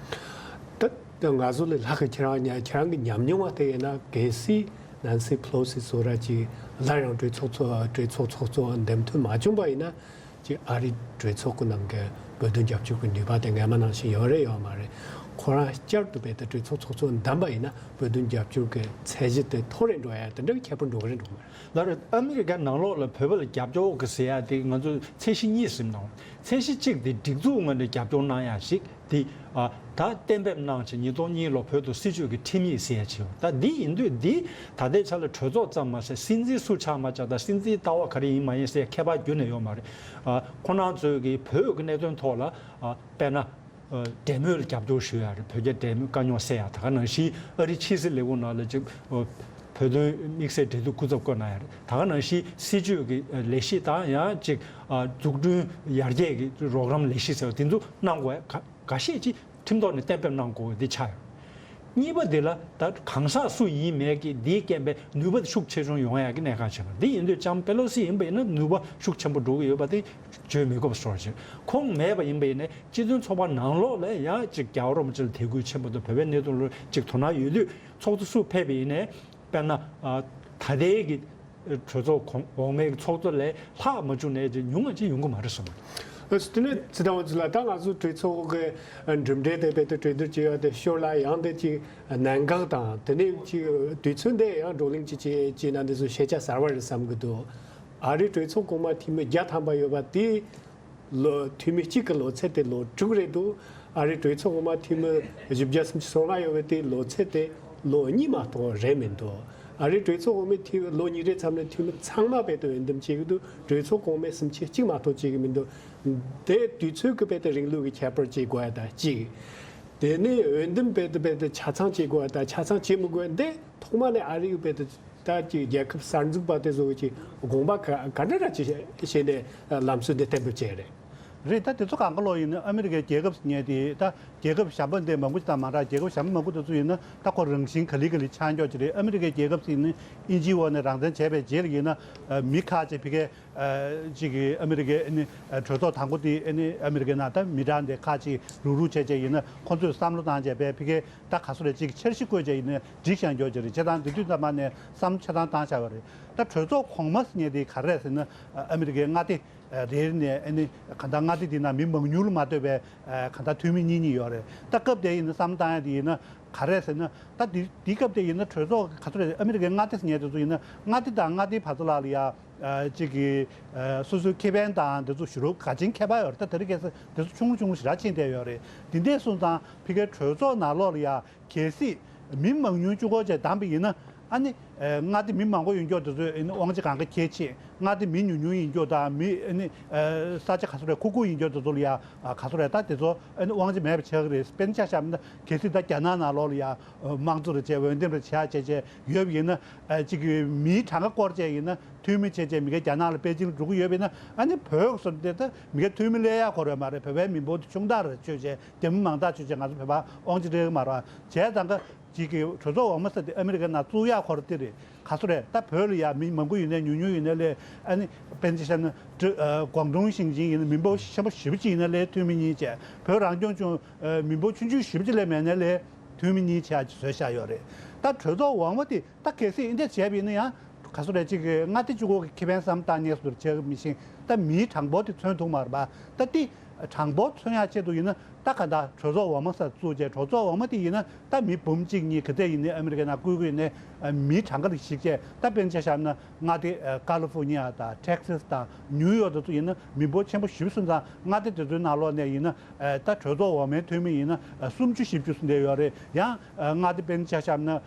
ད་ད་ང་ཚོ་ལས་ལྷག་གི་ཁྱེད་རང་ཉ་ཁྱེད་རང་གི་ཉམས་མྱོང་བ་དེ་ཡིན་ན་གལ་སྲིད་ནན་སི་ཕེ་ལོ་སི་ཚོ་ར་ཅིག་སླར་ཡང་གྲོས་ཚོགས་ཚོ་གྲོས་ཚོགས་ཚོགས་གཙོ་འདེམས་ཐོན་མ་བྱུང་པ་ཡིན་ན། ཅིག་ཨ་རིའི་གྲོས་ཚོགས་ཀྱི་ནང་གི་བོད་དོན་རྒྱབ་སྐྱོར་གྱི་ནུས་པ་དེ་སྔ་མ་ནང་བཞིན་ཡོད་རེད་ཡོད་མ་རེད། ཁོ་རང་བསྐྱར་དུ་བོད་དུ་གྲོས་ཚོགས་ཚོགས་གཙོ་འདེམས་པ་ཡིན་ན་བོད་དོན་རྒྱབ་སྐྱོར་གྱི་ཚད་གཞི་དེ་མཐོ་རུ་འགྲོ་ཡ་དེ་འདྲ་གི་ཁྱད་པར་འགྲོ་གི་རེད་འགྲོ་གི་མ་རེད། ལར་ཨ་མི་རི་ཀའི་ནང་ལོགས་ལ་བོད་པ་ལ་རྒྱབ་སྐྱོར་གྱི་ཟེར་ཡ་དེ་ང་ཚོས་ཚད་གཞི་གཉིས་ཟིན་གནང་། ཚད་གཞི་གཅིག་དེ་སྒྲིག་འཛུགས་ངོས་ནས་རྒྱབ་སྐྱོར་གནང་ཡ་ཞིག་དེ་ཨ་ད་གཏན་འབེབས་གནང་བྱས་ཉིས་སྟོང་གཉིས་ལོ་བོད་དུ་སྲིད་བྱུས་ཀྱི་ཁྲིམས་ཡིག་ཟེར་ཡ་ཅིག་ཡོད། ད་འདི་ཡིན་དུས་འདི་ད་ལྟའི་ཆ་ལ་གྲོས་ཚོགས་ཙམ་མ་ཟད་སྲིད་འཛིན་སུ་ཆགས་མ་ཆགས་དང་སྲིད་འཛིན་ལྟ་བ་ག་རེ་ཡིན་མ་ཡིན་ཟེར་ཁྱད་པར་རྒྱུན་ནས་ཡོད་མ་རེད། ཨ་ཁོ་རང་ཚོས་ཀྱི་བོད་ཀྱི་གནད་དོན་ཐོག་ལ་ཨ་དཔེར་ན། འབྲེལ་མོལ་ལ་རྒྱབ་སྐྱོར་ཞུ་ཡ་རེད། བོད་རྒྱ་འབྲེལ་མོལ་དཀའ་རྙོག་སེལ་ཡ་ད་ག་ནང་བཞིན་ཨ་རིའི་ཕྱི་སྲིད་ལས་ཁུངས་ནང་ལ་ཅིག་བོད་དོན་དམིགས་བསལ་འབྲེལ་མཐུད་སྐུ་ཚབ་བསྐོ་གནང་ཡ་རེད། ད་ག་ནང་བཞིན་སྲིད་བྱུས་ཀྱི་ལས་གཞི་དང་ཡང་ཅིག་འཛུགས་སྐྲུན་ཡར་རྒྱས་ཀྱི་རོགས་རམ་ལས་གཞི་ཟེར་བ་དེ་ཚོ་གནང་དགོས་ཡ་ག་འགའ་ཤས་ཅིག་ཁྲིམས་ཐོག་ནས་གཏན་འབེབས་གནང་དགོས་འདི་ཆགས་ཡོད། གཉིས་པ་འདི་ལ་ད་གང་ཟག་སུ་ཡིན་མེད་ཀྱི་འདིའི་རྐྱེན་པས་ནུས་པ་ཤུགས་ཆེ་ཆུང་ཡོང་ཡག་གི་གནད་འགག་ཆེ་བ་འདི་ཡིན་དུས་ལྕམ་པེ་ལོ་སི་ཡིན་པ་ཡིན་ན་ནུས་པ་ཤུགས་ཆེན་པོ་འགྲོ་གི་ཡོད་པ་དེ་བརྗོད་མི་དགོས་པ་བཟོ་འདྲ་ཅིག་ཁོང་མེད་པ་ཡིན་པ་ཡིན་ན་སྤྱི་མཐུན་ཚོགས་པ་ནང་ལོགས་ལ་ཡང་ཅིག་རྒྱལ་བ་རིན་པོ་ཆེ་ལ་དད་གུས་ཆེན་པོ་དང་བོད་པའི་གནད་དོན་ལ་ཅིག་དོ་སྣང་ཡོད་དུས་ཚོགས་གཙོ་སུ་ཕེབས་པ་ཡིན་ནའི་དཔེར་ན་ད་ལྟའི་གི་གྲོས་ཚོགས་གོང་འོག་མའི་ཚོགས་གཙོ་ལས་ལྷག་མ་བྱུང་ནས་ཉུང་ང་ཅིག་ཡོང་གི་མ་རེད་བསམ། ཨ་དེ་ནས་ཚེ་དང་པོ་ཚོ་ལ་ད་ང་ཚོ་གྲོས་ཚོགས་ཀྱི་གྲུབ་འབྲས་དེ་རྦད་དེ་གྲོས་བསྡུར་བྱེད་ཡག་དེ་ཤོར་ལ་ཡང་དེ་ཅིག་གནད་འགག་དང་དེ་ནས་ཅིག་དུས་ཚོད་འདི་ཡང་བགྲོ་གླེང་ཅིག་བྱེད་བྱེད་ན་འདི་ཚོ་ཤེས་བྱ་གསར་བ་རེད་བསམ་གྱི་འདུག་ཨ་རིའི་གྲོས་ཚོགས་གོང་མ་འཐུས་མི་བརྒྱ་ཐམ་པ་ཡོད་པ་དེ། ལོ་འཐུས་མི་གཅིག་གི་ལོ་ཚད་དེ་ལོ་དྲུག་རེད་འདུག་ཨ་རིའི་གྲོས་ཚོགས་འོག་མ་འཐུས་མི་བཞི་བརྒྱ་སུམ་ཅུ་སོ་ལྔ་ཡོད་པའི་དེ་ལོ་ཚད་དེ་ལོ་གཉིས་མ་གཏོགས་རེད་མི་འདུག་ཨ་རིའི་གྲོས་ཚོགས་འོག་མའི་འཐུས་ལོ་ཉིས་རེའི་མཚམས་ནས་འཐུས་མི་ཚང་མ་རྦད་དེ་འོས་འདེམས་བྱེད་ཀྱི་འདུག་གྲོས་ཚོགས་གོང་མའི་སུམ་ཆའི་གཅིག་མ་གཏོགས་བྱེད་ཀྱི་མི་འདུག་དེ་དུས་ཚོད་ཀྱི་རྦད་དེ་རིང་ལུགས་ཀྱི་ཁྱད་པར་བྱེད་དགོས་ཡ་དང་གཅིག་དེ་ནས་འོས་འདེམས་རྦད་དེ་རྦད་དེ་ཆ་ཚང་བྱེད་དགོས་ཡ་དང་ཆ་ཚང་བྱེད་མི་དགོས་ཡ་འདི་ཐོག་མ་ནས་ཨ་རིའི་རྦད་དེ། ད་ཀྱི་རྒྱལ་ཁབ་གསར་འཛུགས་པ་དེ་ཚོ་གི་དགོངས་པ་ག་ག་འདྲ་ར་ཅིག་བྱས་ནས་ལམ་སྲོལ་འདི་གཏན་འབེབས་བྱས་རེད། རེད། ད་དེ་ཚོ་གང་ག་ལོག་ཡིན་ན་ཨ་མི་རི་ཀའི་རྒྱལ་ཁབ་ཟེར་མཁན་དེ་ད་རྒྱལ་ཁབ་གཞན་པ་འདི་མང་པོ་ཞིག་དང་མ་འདྲ། རྒྱལ་ཁབ་གཞན་པ་མང་པོ་དེ་ཚོ་ཡིན་ན་ད་ཁོ་རང་བཞིན་ག་ལེ་ག་ལེ་ཆགས་འགྱོ་གི་རེད། ཨ་མི་རི་ཀའི་རྒྱལ་ཁབ་ཟེར་ན་དབྱིན་ཇིའི་འོག་ནས་རང་བཙན་བྱས་པའི་རྗེས་ལ་ཡིན་ན་མི་ཁག་ཅིག་ཕ་གི་ཅིག་གི་ཨ་མི་རི་ཀའི་ཨ་ནི་གྲོས་ཚོགས་དང་པོ་དེ་ཨ་ནི་ཨ་མི་རི་ཀའི་ནང་ད་མི་གྲངས་དེ་ཁག་ཅིག་རུག་རུག་བྱས་བྱས་ཡིན་ན་ཁོ་ཚོས་བསམ་བློ་བཏང་བྱས་པའི་ཕ་གི་ད་ག་སོ་རེ་ཅིག་འཆར་གཞི་བཀོད་བྱས་ཡིན་ན་འགྲིག་ཤག་འགྱོ་གི་རེད། བྱས་ཙང་དེ་དུས་ཙམ་པ་ནས་བསམ་བློ་ཆ་ཚང་བཏང་བྱ་བ་རེད། ད་གྲོས་ཚོགས་གོང་མ་ཟེར་མཁན་དེ་ག་རེ་རེད་ཟེར་ན་ཨ་མི་རི་ཀའི་མངའ་སྡེ་རེ་རེ་ནས་ཨ་ནི་གང་ལྟར་མངའ་སྡེ་དེ་ནང་མི་མང་ཉུང་ལ་མ་ལྟོས་པའི་གང་ལྟར་འཐུས་མི་གཉིས་གཉིས་ཡོད་རེད། ད་སྐབས་དེ་ཡིན་ན་བསམ་བློ་བཏང་ཡ་དེ་ཡིན་ན་ག་རེ་ཟེར་ན་ད་དེ་དེ་སྐབས་དེ་ཡིན་ན་གྲོས་ཚོགས་ག་ཚོད་རེད། ཨ་མི་རི་ཀའི་མངའ་སྡེ་ཟེར་མཁན་དེ་ཚོ་ཡིན་ན་མངའ་སྡེ་དང་མངའ་སྡེའི་བར་མཚམས་ལ་ཡ། ཨ་གཅིག་གི་ཨ་སོ་སོའི་ཁེ་ཕན་དང་དེ་ཚོ་ཞུ་རོགས་ག་ཅིན་ཁྱད་པར་ཡོད་རེད། ད་དེ་རིང་ཁ་སང་དེ་ཚོ་ཆུང་ངུ་ཆུང་ངུ་ཞེ་དྲག་ཕྱིན་བསྡད་ཡོད་རེད། དེ་འདྲས་སོང་ཙང་ཕ་གིའི་གྲོས་ཚོགས་ནང་ལོགས་ལ་ཡ་གལ་སྲིད་མི་མང་ཉུང་གཅིག་པོ་བྱས་བདམས་པ་ཡིན་ན། ཨ་ནི་ཨ་མངའ་སྡེ་མི་མང་པོ་ཡིན་མཁན་དེ་ཚོས་ཨ་ནི་དབང་ཆ་གང་ག་ཁྱེར་ཕྱིན། མངའ་སྡེ་མི་ཉུང་ཉུང་ཡིན་མཁན་དང་མི་ཨ་ནི་ཨ་ས་ཆ་ག་ཚོད་རེད་ཁུག་ཁུག་ཡིན་མཁན་དེ་ཚོ་ལ་ཡ་ཨ་ག་ཚོད་རེད། ད་དེ་ཚོ་ཨ་ནི་དབང་ཆ་མེད་པ་ཆགས་ཀྱི་རེད། དཔེར་ན་ཆ་བཞག་ན་གལ་སྲིད་ད་རྒྱ་ནག་ནང་ལོགས་ལ་ཡ་དམངས་གཙོ་རེ་བྱས་འོས་འདེམས་རེ་བྱས་བྱས་བྱས་ཡོད་པ་ཡིན་ན། ཨ་གཅིག་གི་མིའི་གྲངས་ཀ་སྐོར་བྱས་ཡིན་ན། འཐུས་མི་བྱས་བྱས་མི་སྒེར་རྒྱ་ནག་ལ་པེ་ཅིང་ལ་འགྲོ་གི་ཡོད་པ་ཡིན་ན། ཨ་ནི་བོད་སོགས་དེ་ད་མི་སྒེར་འཐུས་མི་སླེབས་ཡག་གོ་རེ་མ་རེད། བོད་པའི་མི་འབོར་དེ་ཆུང་དྲགས་རེད། ཆོས་བྱས་རྒྱ་མི་མང་དྲགས་ཆོས་བྱས་ང་ཚོ་བོད་པ་དབང་ཆ་སྤྲད་གི་མ་རེད། བྱས་ཙང་ཀ་གཅིག་གི་གྲོས་ཚོགས་འོག་མ་ས་དེ་ཨ་མི་རི་ཀའི་ནང་བཙུགས་ཡག་གོ་རེ་དེ་རེད། ག་ཚོད་རེད། ད་བོད་ལ་ཡ་མི་མང་པོ་ཡིན་ནའི་ཉུང་ཉུང་ཡིན་ནའི་ལས། ཨ་ནི་དཔེར་ན་ཆ་བཞག་ན་ཀྲི་ཨ་ཀོང་ཏུང་ཞིང་ཆེན་ཡིན་ན་མི་འབོར་ཆེན་པོ་ཞེ་པོ་ཅིག་ཡིན་ནའི་ལས་འཐུས་མི་གཉིས་བྱས། བོད་རང་སྐྱོང་ལྗོངས་ཨ་མི་འབོར་ཆུང་ཆུང་ཞེ་པོ་ཅིག་ལས་མེད་ནའི་ལས་འཐུས་མི་གཉིས་བྱས་བཟོས་བཞག་ཡོད་རེད། ད་གྲོས་ཚོགས་འོག་མ་དེ་ད་གལ་སྲིད་འདི་འདྲ་བྱས་པ་ཡིན་ན་ཡང་ག་ཚོད་རེད། གཅིག་གི་མངའ་སྡེ་གཅིག་པོ་གི་ཁེ་ཕན་བསམ་བཏང་ནས་སུ་བྱེད་མི་ཤེས། ད་མིའི་གྲངས་འབོར་དེ་མཚོན་ཐུབ་མ་རེད་པ། ད་དེ་གྲངས་འབོར་མཚོན་ཡག་ཆེད་དུ་ཡིན་ན་ད་ག་ད་གྲོས་ཚོགས་འོག་མ་ས་བཙུགས་རྗེས་གྲོས་ཚོགས་འོག་མ་དེ་ཡིན་ན་ད་མི་འབུམ་གཅིག་གཉིས་ག་ཚད་ཡིན་ནའི་ཨ་མི་རི་ཀའི་ནང་བཀོད་ཀྱི་ཡོད་ནའི་མིའི་གྲངས་ཀ་ལ་གཞིགས་བྱས། ད་དཔེར་ན་ཆ་བཞག་ན་མངའ་སྡེ་ཀ་ལི་ཧྥོ་ནི་ཡ་དང་ཊེག་སཱས་དང་ནིའུ་ཡོག་དེ་ཚོ་ཡིན་ན་མི་འབོར་ཆེན་པོ་ཞེ་པོ་སོང་ཙང་མངའ་སྡེ་དེ་ཚོའི་ནང་ལོགས་ནས་ཡིན་ན་ད་གྲོས་ཚོགས་འོག་མའི་འཐུས་མི་ཡིན་ན་སུམ་ཅུ་བཞི་བཅུ་སོང་བསྡད་ཡོད་རེད། ཡང་མངའ་སྡེ་དཔེར་ན་ཆ་བཞག་ན་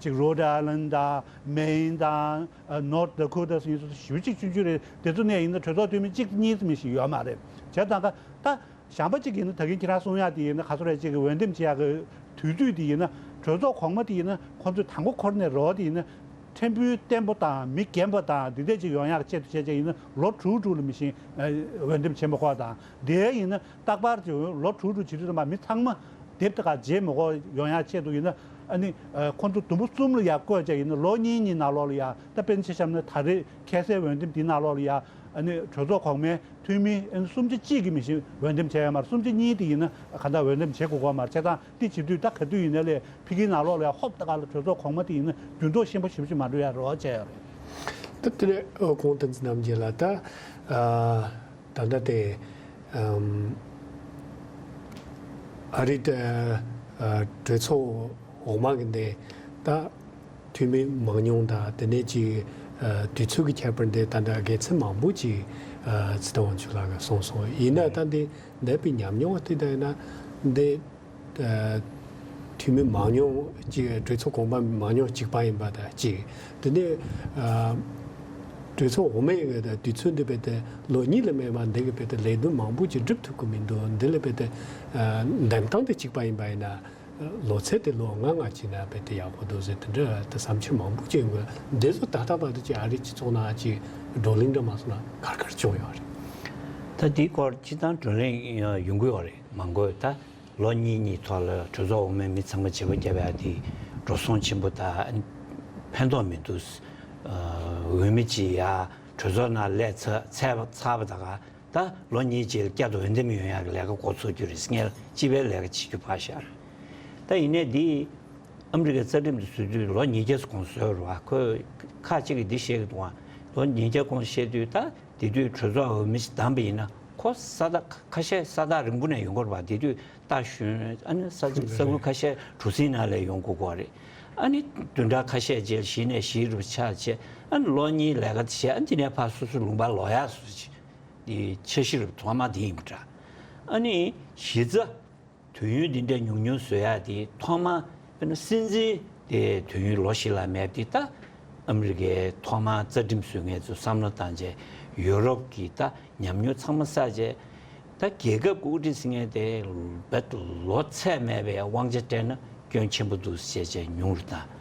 ཅིག་རོ་ཌི་ཨའི་ལན་དང་མེན་དང་ནོར་ཐི་ཌ་ཀོ་ཊ་སོགས་ཡིན་ཚུལ་ཞེ་པོ་ཅིག་ཆུང་ཆུང་རེད། དེ་ཚོ་ནས་ཡིན་ན་གྲོས་ཚོགས་འཐུས་མི་གཅིག་གཉིས་ཙམ་ཞིག་ཡོད་མ་རེད། བྱས་ཙང་ཀ་ད་གཞན་པ་གཅིག་ཡིན་ན་ད་གིན་ཁྱེད་རང་གསུང་ཡག་དེ་ཡིན་ན་ག་ཚོད་རེད། གཅིག་གི་འོས་འདེམས་བྱེད་ཡག་གི་དུས་ཚོད་དེ་ཡིན་ན་གྲོས་ཚོགས་གོང་མ་དེ་ཡིན་ན་ཁོང་ཚོས་དང་པོ་འཁོར་ནས་རོགས་དེ་ཡིན་ན་ཕྲན་བུ་བརྟན་པོ་དང་མི་རྒན་པ་དང་འདི་འདྲས་ཅིག་ཡོང་ཡག་ཆེད་དུ་བྱས་བྱས་ཡིན་ན་ལོ་དྲུག་དྲུག་ལ་མི་ཤིང་འོས་འདེམས་ཆེན་པོ་འཁོར་དང་། དེ་ཡིན་ན་རྟག་པར་གྱི་ལོ་དྲུག་དྲུག་བྱེད་དུས་ཙམ་པ་མི་ཚང་མ་སྡེབ་དེ་ག་རྗེས་མི་འགོ་ཡོང་ཡག་ཆེད་དུ་ཡིན་ན། ཨ་ནི་ཁོང་ཚོ་དུམ་བུ་གསུམ་ལ་ཡར་བསྐོས་བྱས་ཡིན་ན་ལོ་གཉིས་གཉིས་ནང་ལོགས་ལ་ཡ་ད་དཔེར་ན་ཆ་བཞག་ན་ད་རེས་ཁ་སང་འོས་འདེམས་འདི་ནང་ལོགས་ལ་ཡ་ཨ་ནི་གྲོས་ཚོགས་གོང་མའི་འཐུས་མི་ཨ་ནི་སུམ་ཅུ་གཅིག་གི་མི་ཤིང་འོས་འདེམས་བྱས་ཡོད་མ་རེད། སུམ་ཅུ་གཉིས་དེ་ཡིན་ན་ག་འདྲ་འོས་འདེམས་བྱེད་དགོས་གོ་མ་རེད། བྱས་ཙང་དེ་བྱེད་དུས་ད་ག་དུས་ཡིན་ན་ལས་ཕ་གིའི་ནང་ལོགས་ལ་ཡ་ཧོབ་ཏེ་ག་ལ་གྲོས་ཚོགས་གོང་མ་དེ་ཡིན་ན་འགྱུར་ལྡོག་ཆེན་པོ་ཞེ་པོ་ཅིག་མ་འགྲོ་ཡ་རོགས་བྱས་ཡོད་རེད། ད་དེ་ནས་ཨོ་ཁོང་བསྟན་འཛིན་རྣམ་རྒྱལ་ལགས། ད་ཨ་ད་ལྟ་དེ་ཨམ་ཨ་རི་དེ་ཨ་གྲོས་ཚོགས་འོག་མ་གི་འདི་ད་འཐུས་མི་མང་ཉུང་དང་དེ་ནས་ཅིག་ཨ་དུས་ཚོད་ཀྱི་ཁྱད་པར་འདི་ད་ལྟ་དགེ་མཚན་མང་པོ་ཅིག་ཨ་ཚེ་བརྟན་དབང་ཕྱུག་ལགས་ཀྱིས་གསུངས་སོང་། ཡིན་ན་ད་འདི་འདས་པའི་ཉམས་མྱོང་བ་དེ་ལྟ་ཡིན་ན་འདི་ཨ་འཐུས་མི་མང་ཉུང་གཅིག་གྲོས་ཚོགས་གོང་མ་མང་ཉུང་གཅིག་པ་ཡིན་པ་དང་གཅིག་དེ་ནས་ཨ་གྲོས་ཚོགས་འོག་མའི་དུས་ཚོད་འདི་བས་ཏེ་ལོ་གཉིས་ལས་མེད་པ་འདི་གི་བས་ཏེ་ལས་དོན་མང་པོ་ཅིག་སྒྲུབ་ཐུབ་ཀྱི་མི་འདུག་འདི་ལས་བས་ཏེ་ཨ་འདེམས་སྟངས་དེ་གཅིག་པ་ཡིན་པ་ཡིན་ན་ལོ་ཚད་དེ་ལོ་ལྔ་ལྔ་ཅིག་ན་བས་ཏེ་ཡག་པོ་འདུག་ཟེར་དེ་འདྲ་ད་བསམ་འཆར་མང་པོ་ཅིག་ཡོང་གི། འདི་ཚོ་ད་ལྟ་བར་དུ་ཅིག་ཨ་རི་སྤྱི་ཚོགས་ནང་ཅིག་བགྲོ་གླེང་འདྲ་མ་སོང་ན་ག་རེ་ག་རེ་བྱུང་ཡོད་རེད། ད་དེའི་སྐོར་སྤྱིར་བཏང་བགྲོ་གླེང་ཡོང་གི་ཡོད་རེད། མང་པོས་ད། ལོ་གཉིས་གཉིས་ཐོག་ལ་གྲོས་ཚོགས་འོག་མའི་མི་ཚང་མ་བྱེད་སྒོ་བརྒྱབ་ཡ་དེ་འགྲོ་སོང་ཆེན་པོ་དང་ཕན་ཐོགས་མི་འདུག་འོས་མི་གཅིག་ཡ་གྲོས་ཚོགས་ནང་སླེབས་ཚར་ཚར་བ་ཚར་བ་དང་ད་ལོ་གཉིས་རྗེས་ལ་བསྐྱར་དུ་འོས་འདེམས་ཡོང་ཡ་གི་ལས་ཀ་འགོ་ཚུགས་རྒྱུ་རེད། སྔོན་ལ་སྤྱི་པའི་ལས་ཀ་བྱེད་རྒྱུ་ཕར་བཞག་ད་ཡིན་ནའི་འདི་ཨ་མི་རི་ཀའི་རྩ་ཁྲིམས་དེ་བཟོ་དུས་ལོ་ཉིས་བརྒྱ་གོང་བཟོས་རེད་བ། ཁོས་ཁ་ཅིག་གིས་འདི་བཤད་ཀྱི་འདུག་བ། ལོ་ཉིས་བརྒྱ་གོང་བཤད་དུས་ད་དེ་དུས་གྲོས་ཚོགས་འོས་མི་ཞིག་བདམས་པ་ཡིན་ན་ཁོ་ས་ཐག་ཁ་ཤས་ས་ཐག་རིང་པོ་ནས་ཡོང་གི་རེད་བ། དེ་དུས་རྟ་ཞོན་ཨ་ནི་ས་ས་ཁུལ་ཁ་ཤས་གྲུ་གཟིངས་ནང་ལ་ཡོང་དགོས་ཀྱི་རེད། ཨ་ནི་བདུན་ཕྲག་ཁ་ཤས་རྗེས་གཞི་ནས་གཞི་རུ་ཆགས་བྱས་ཨ་ནི་ལོ་གཉིས་ལས་ཀ་བྱས་ཨ་ནི་དེ་ནས་ཕར་སོ་སོ་ལུང་པར་ལོག་ཡག་སོ་ཅིག་དེ་འཆར་གཞི་རུ་ཐོག་མ་དེ་ཡིན་པ་འདྲ། ཨ་ནི་གཞི་རྩ་དུས་ཡུན་འདི་འདྲའི་ཉུང་ཉུང་བཟོ་ཡག་དེ་ཐོག་མ་དཔེར་ན་སྲིད་འཛིན་དེ་དུས་ཡུན་ལོ་བཞི་ལ་མེད་པ་དེ་ད་ཨ་མི་རི་ཀའི་ཐོག་མ་རྩ་ཁྲིམས་བཟོ་མཁན་ཚོས་བསམ་བློ་བཏང་བྱས་ཡུ་རོབ་ཀྱི་ད་ཉམས་མྱོང་ཚང་མ་བསགས་བྱས་ད་རྒྱལ་ཁབ་ཀྱི་དབུ་ཁྲིད་ཟེར་མཁན་དེ་རྦད་དེ་ལོ་ཚད་མེད་པའི་དབང་ཆ་སྤྲད་ན་སྐྱོན་ཆེན་པོ་འདུག་ཟེར་བྱས་ཉུང་རུ་བཏང་།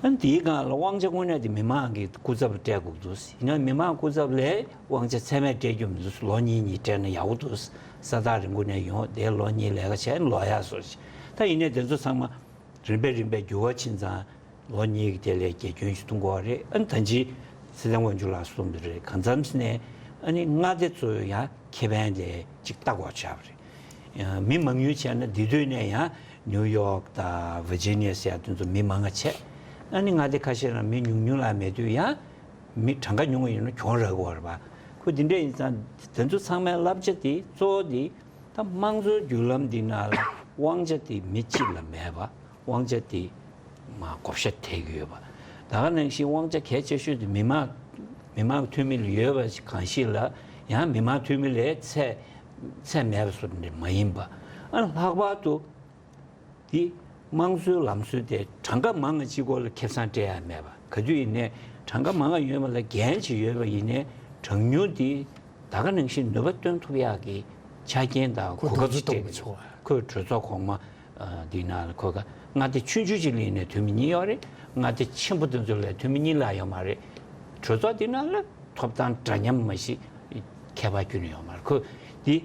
ཨ་ནི་དེའི་སྒང་ལ་དབང་ཆ་དངོས་གནས་དེ་མི་མང་གི་སྐུ་ཚབ་ལ་སྤྲད་དགོས་འདུག་ཡིན་ན་མི་མང་སྐུ་ཚབ་ལས་དབང་ཆ་ཚད་མེད་སྤྲད་རྒྱུ་མི་འདུག་ལོ་གཉིས་གཉིས་སྤྲད་ན་ཡག་པོ་འདུག་ས་ཐག་རིང་པོ་ནས་ཡོང་དེ་ལོ་གཉིས་ལས་ཀ་བྱས་ལོག་ཡག་བཟོ་ཞིག་ད་ཡིན་ནའི་དེ་ཚོ་ཚང་མ་རིམ་པས་རིམ་པས་འགྱུར་བ་ཕྱིན་ཙང་ལོ་གཉིས་ཀྱི་དེ་ལས་བརྒྱད་སྐྱོན་ཞིག་གཏོང་དགོས་པ་རེད། ཨ་ནི་ད་ཅི་སྲིད་བློན་དབང་ཕྱུག་ལགས་གསུངས་པ་རེད། གང་འཚམ་ཞིག་ནས་ཨ་ནི་མངའ་སྡེ་ཚོའི་ཡང་ཁེ་ཕན་དེ་ཅིག་ལྟ་དགོས་ཆགས་པ་རེད། ཡང་མི་མང་ཉུང་བྱས་ན་འདི་དུས་ནས་ཡང་ནིའུ་ཡོག་དང་ཝི་ཇི་ནི་ཡ་ཟེར་ཡ་དེ་ཚོ་མི་མང་ང་བྱས། ཨ་ནི་མངའ་སྡེ་ཁ་ཤས་ལ་མི་ཉུང་ཉུང་ལ་མེད་དུས་ཡང་མི་གྲངས་ཀ་ཉུང་བ་ཡིན་ན་གྱོང་རག་གི་ཡོད་རེད་པ། ཁོ་འདི་འདྲ་ཡིན་ཙང་དེ་ཚོ་ཚང་མའི་བསླབ་བྱ་དེ་གཙོ་བོ་དེ་ད་དམངས་གཙོའི་བརྒྱུད་ལམ་འདི་ནང་ལ་དབང་ཆ་དེ་མི་གཅིག་ལ་མེད་པ། དབང་ཆ་དེ་མ་བགོ་བཤའ་ཐེབས་ཀྱི་ཡོད་པ། ད་ག་ནང་བཞིན་དབང་ཆ་གལ་ཆེ་ཤོས་དེ་མི་མང་ མི་མང་འཐུས་མི་ལ་ཡོད་པ་གང་ཞིག་ལ་ཡང་མི་མང་འཐུས་མི་ལས་ཚད་ཚད་མེད་པ་བཟོ་འདྲ་མ་ཡིན་པ། ཨ་ལྷག་པར་དུ་འདི་དམངས་གཙོའི་ལམ་སྲོལ་དེ་གྲངས་ཀ་མང་ང་གཅིག་པོ་ལ་ཁེ་བཟང་སྤྲད་ཡ་མེད་པ། ག་དུས་ཡིན་ནའི་གྲངས་ཀ་མང་ང་ཡོད་པ་ལ་འགན་ཅིག་ཡོད་པ་ཡིན་ནའི་གྲངས་ཉུང་འདི་ད་ག་ནང་བཞིན་ནུས་པ་བཏོན་ཐུབ་ཡག་གི་ཆ་རྐྱེན་དང་གོ་སྐབས་ཅིག་སྤྲད་ཀྱི་འདུག་ཁོས་གྲོས་ཚོགས་གོང་མ་འདི་ནང་ལ་ཁོ་ག་མངའ་སྡེ་ཆུང་ཆུང་ཅིག་ལ་ཡིན་ནའི་འཐུས་མི་གཉིས་ཡོད་རེད། མངའ་སྡེ་ཆེན་པོ་དེ་ཚོ་ལ་འཐུས་མི་གཉིས་ལྷག་ཡོད་མ་རེད། གྲོས་ཚོགས་འདི་ནང་ལ་ཐོབ་ཐང་འདྲ་མཉམ་མ་གཞི་ཁྱད་པར་ཁྱོན་ནས་ཡོད་མ་རེད། ཁོས་འདི་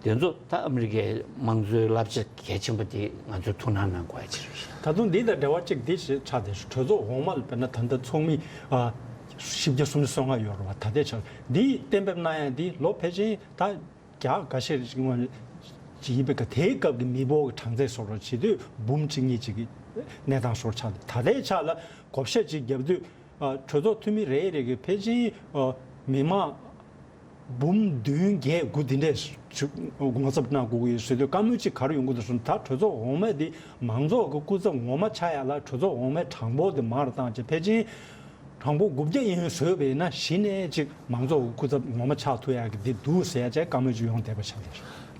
དེ་ཚོ་ད་ཨ་མི་རི་ཀའི་དམངས་གཙོའི་བསླབ་བྱ་གལ་ཆེན་པོ་དེ་ང་ཚོས་ཐུགས་སྣང་གནང་དགོས་ཡ་ཅིག་རེད། ད་དུང་འདི་དང་འབྲེལ་བ་གཅིག་འདི་ཞིག་ཆགས་བསྡད་ཤག་གྲོས་ཚོགས་འོག་མ་ལ་དཔེར་ན་ད་ལྟ་ཚོགས་མི་ཨ་བཞི་བརྒྱ་སུམ་ཅུ་སོ་ལྔ་ཡོད་རེད་བ། ད་ལྟའི་ཆར་འདི་གཏན་འབེབས་གནང་ཡ་འདི་ལོ་ཕལ་ཆེར་ད་བརྒྱ་ཁ་ཤས་ཤིག་སྔོན་ཅིག་ཡིན་པའི་སྐབས། དེའི་སྐབས་ཀྱི་མི་འབོར་གྱི་གྲངས་ཚད་བཟོ་འདྲ་བྱེད་དུས་འབུམ་གཅིག་གཉིས་ཅིག་གི་གནས་སྟངས་བཟོ་འདྲ་ཆགས་འདུག་ད་ལྟའི་ཆ་ལ་བགོ་བཤའ་ཅིག་བརྒྱབ་དུས་ཨ་གྲོས་ཚོགས་འཐུས་མི་རེ་རེ་གིས་ཕལ་ཆེར་ཨ་མི་མང་འབུམ་བདུན་བརྒྱད་དགུ་འདི་འདྲས་ངོ་ཚབ་གནང་དགོས་ཀྱི་ཡོད་ཟེར་དུས་བཀའ་མོལ་ཅིག་ག་རེ་ཡོང་གི་འདུག་ཟེར་ན། ད་གྲོས་ཚོགས་འོག་མ་འདི་མང་ཚོགས་ཀྱི་སྐུ་ཚབ་ངོ་མ་ཆགས་ཡ་ལ་གྲོས་ཚོགས་འོག་མའི་གྲངས་འབོར་དེ་མང་རུ་བཏང་བྱས་ཕལ་ཆེར་གྲངས་འབོར་དགུ་བརྒྱ་ཡན་ཡོད་བཟོས་པ་ཡིན་ན་གཞི་ནས་ཅིག་མང་ཚོགས་ཀྱི་སྐུ་ཚབ་ངོ་མ་ཆགས་ཐུབ་ཡག་གི་འདི་འདུག་ཟེར་ཡ་བྱས་བཀའ་མོལ་ཅིག་ཡོང་བསྡད་པ་ཆགས་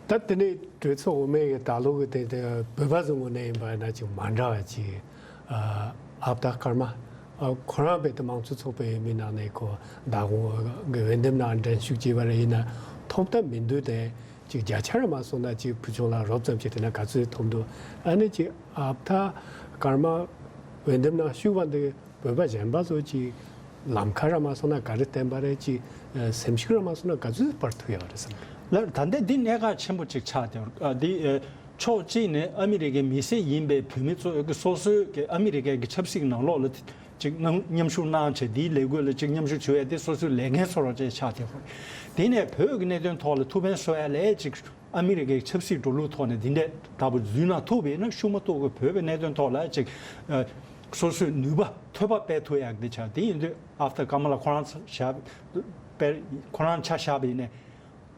འདུག་ད་དེ་ནས་གྲོས་ཚོགས་འོག་མའི་ད་ལོ་གི་དེ་དེ་བོད་པ་ཚོའི་ངོས་ནས་ཡིན་པ་ན་ཅིག་མ་འདྲ་བ་ཅིག་ཨ་ཨ་བཏགས་ཀརྨ། ཨ་ཁོ་རང་རྦད་དེ་དམངས་གཙོ་ཚོགས་པའི་མི་ནང་ནས་ཁོ་མདང་དགོང་གི་འོས་འདེམས་ནང་འགྲན་ཞུགས་བྱས་པ་རེད། ཡིན་ན་ཐོབ་ཐབས་མི་འདུག་དེ་ཅིག་བརྒྱ་ཆ་ར་མ་སོང་ན་ཅིག་ཕུལ་བྱུང་ལ་རོབ་ཙམ་ཅིག་དེ་ན་ག་ཚོད་ཐོབ་འདུག་ཨ་ནི་ཅིག་ཨ་བཏགས་ཀརྨ་འོས་འདེམས་ནང་ཞུགས་པ་འདི་བོད་པ་གཞན་པ་ཚོ་ཅིག་ལམ་ཁ་ར་མ་སོང་ན་ག་རེ་བསྟན་པ་རེད། ཅིག་སེམས་ཤུགས་ར་མ་སོང་ན་ག་ཚོད་སྤར་ཐུབ་ཡོད་རེད་བསམ་གི། ལར་ད་ལྟ་འདི་གནད་འགག་ཆེན་པོ་ཅིག་ཆགས་བསྡད་ཡོད། ཨ་འདི་ཨ་ཕྱོགས་གཅིག་ནས་ཨ་མི་རི་ཀའི་མི་སེར་ཡིན་པའི་བོད་མི་ཚོ་གི་སོ་སོའི་གི་ཨ་མི་རི་ཀའི་གི་ཆབ་སྲིད་ནང་ལོགས་ལ་ཅིག་མཉམ་མཉམ་ཞུགས་གནང་བྱས་འདིའི་ལས་འགུལ་ལ་ཅིག་མཉམ་ཞུགས་བྱེད་ཡས་དེ་སོ་སོའི་ལས་འགན་སོ་རོགས་བཅས་ཆགས་བསྡད་ཡོད། དེ་ནས་བོད་ཀྱི་གནད་དོན་ཐོག་ལ་ཐུགས་ཕན་གསོ་ཡ་ལས་ཅིག་ཨ་མི་རི་ཀའི་ཆབ་སྲིད་འགྲོ་ལུགས་ཐོག་ནས་འདི་འདྲ་ལྟ་བུ་འཛུལ་གནང་ཐུབ་པ་ཡིན་ན་ཤུགས་མ་གཏོགས་ཀྱི་བོད་པའི་གནད་དོན་ཐོག་ལ་ཅིག་ཨ་སོ་སོའི་ནུས་པ་ཐོལ་པ་སྤེལ་ཐུབ་ཡག་འདི་ཆགས། དེ་ཡིན་དུས་ཨ་བཏགས་ཀརྨ་ལགས་ཁོ་རང་ཆ་བཞག་པའི་ཁོ་རང་ཆ་བཞག་པ་ཡིན་ནའི་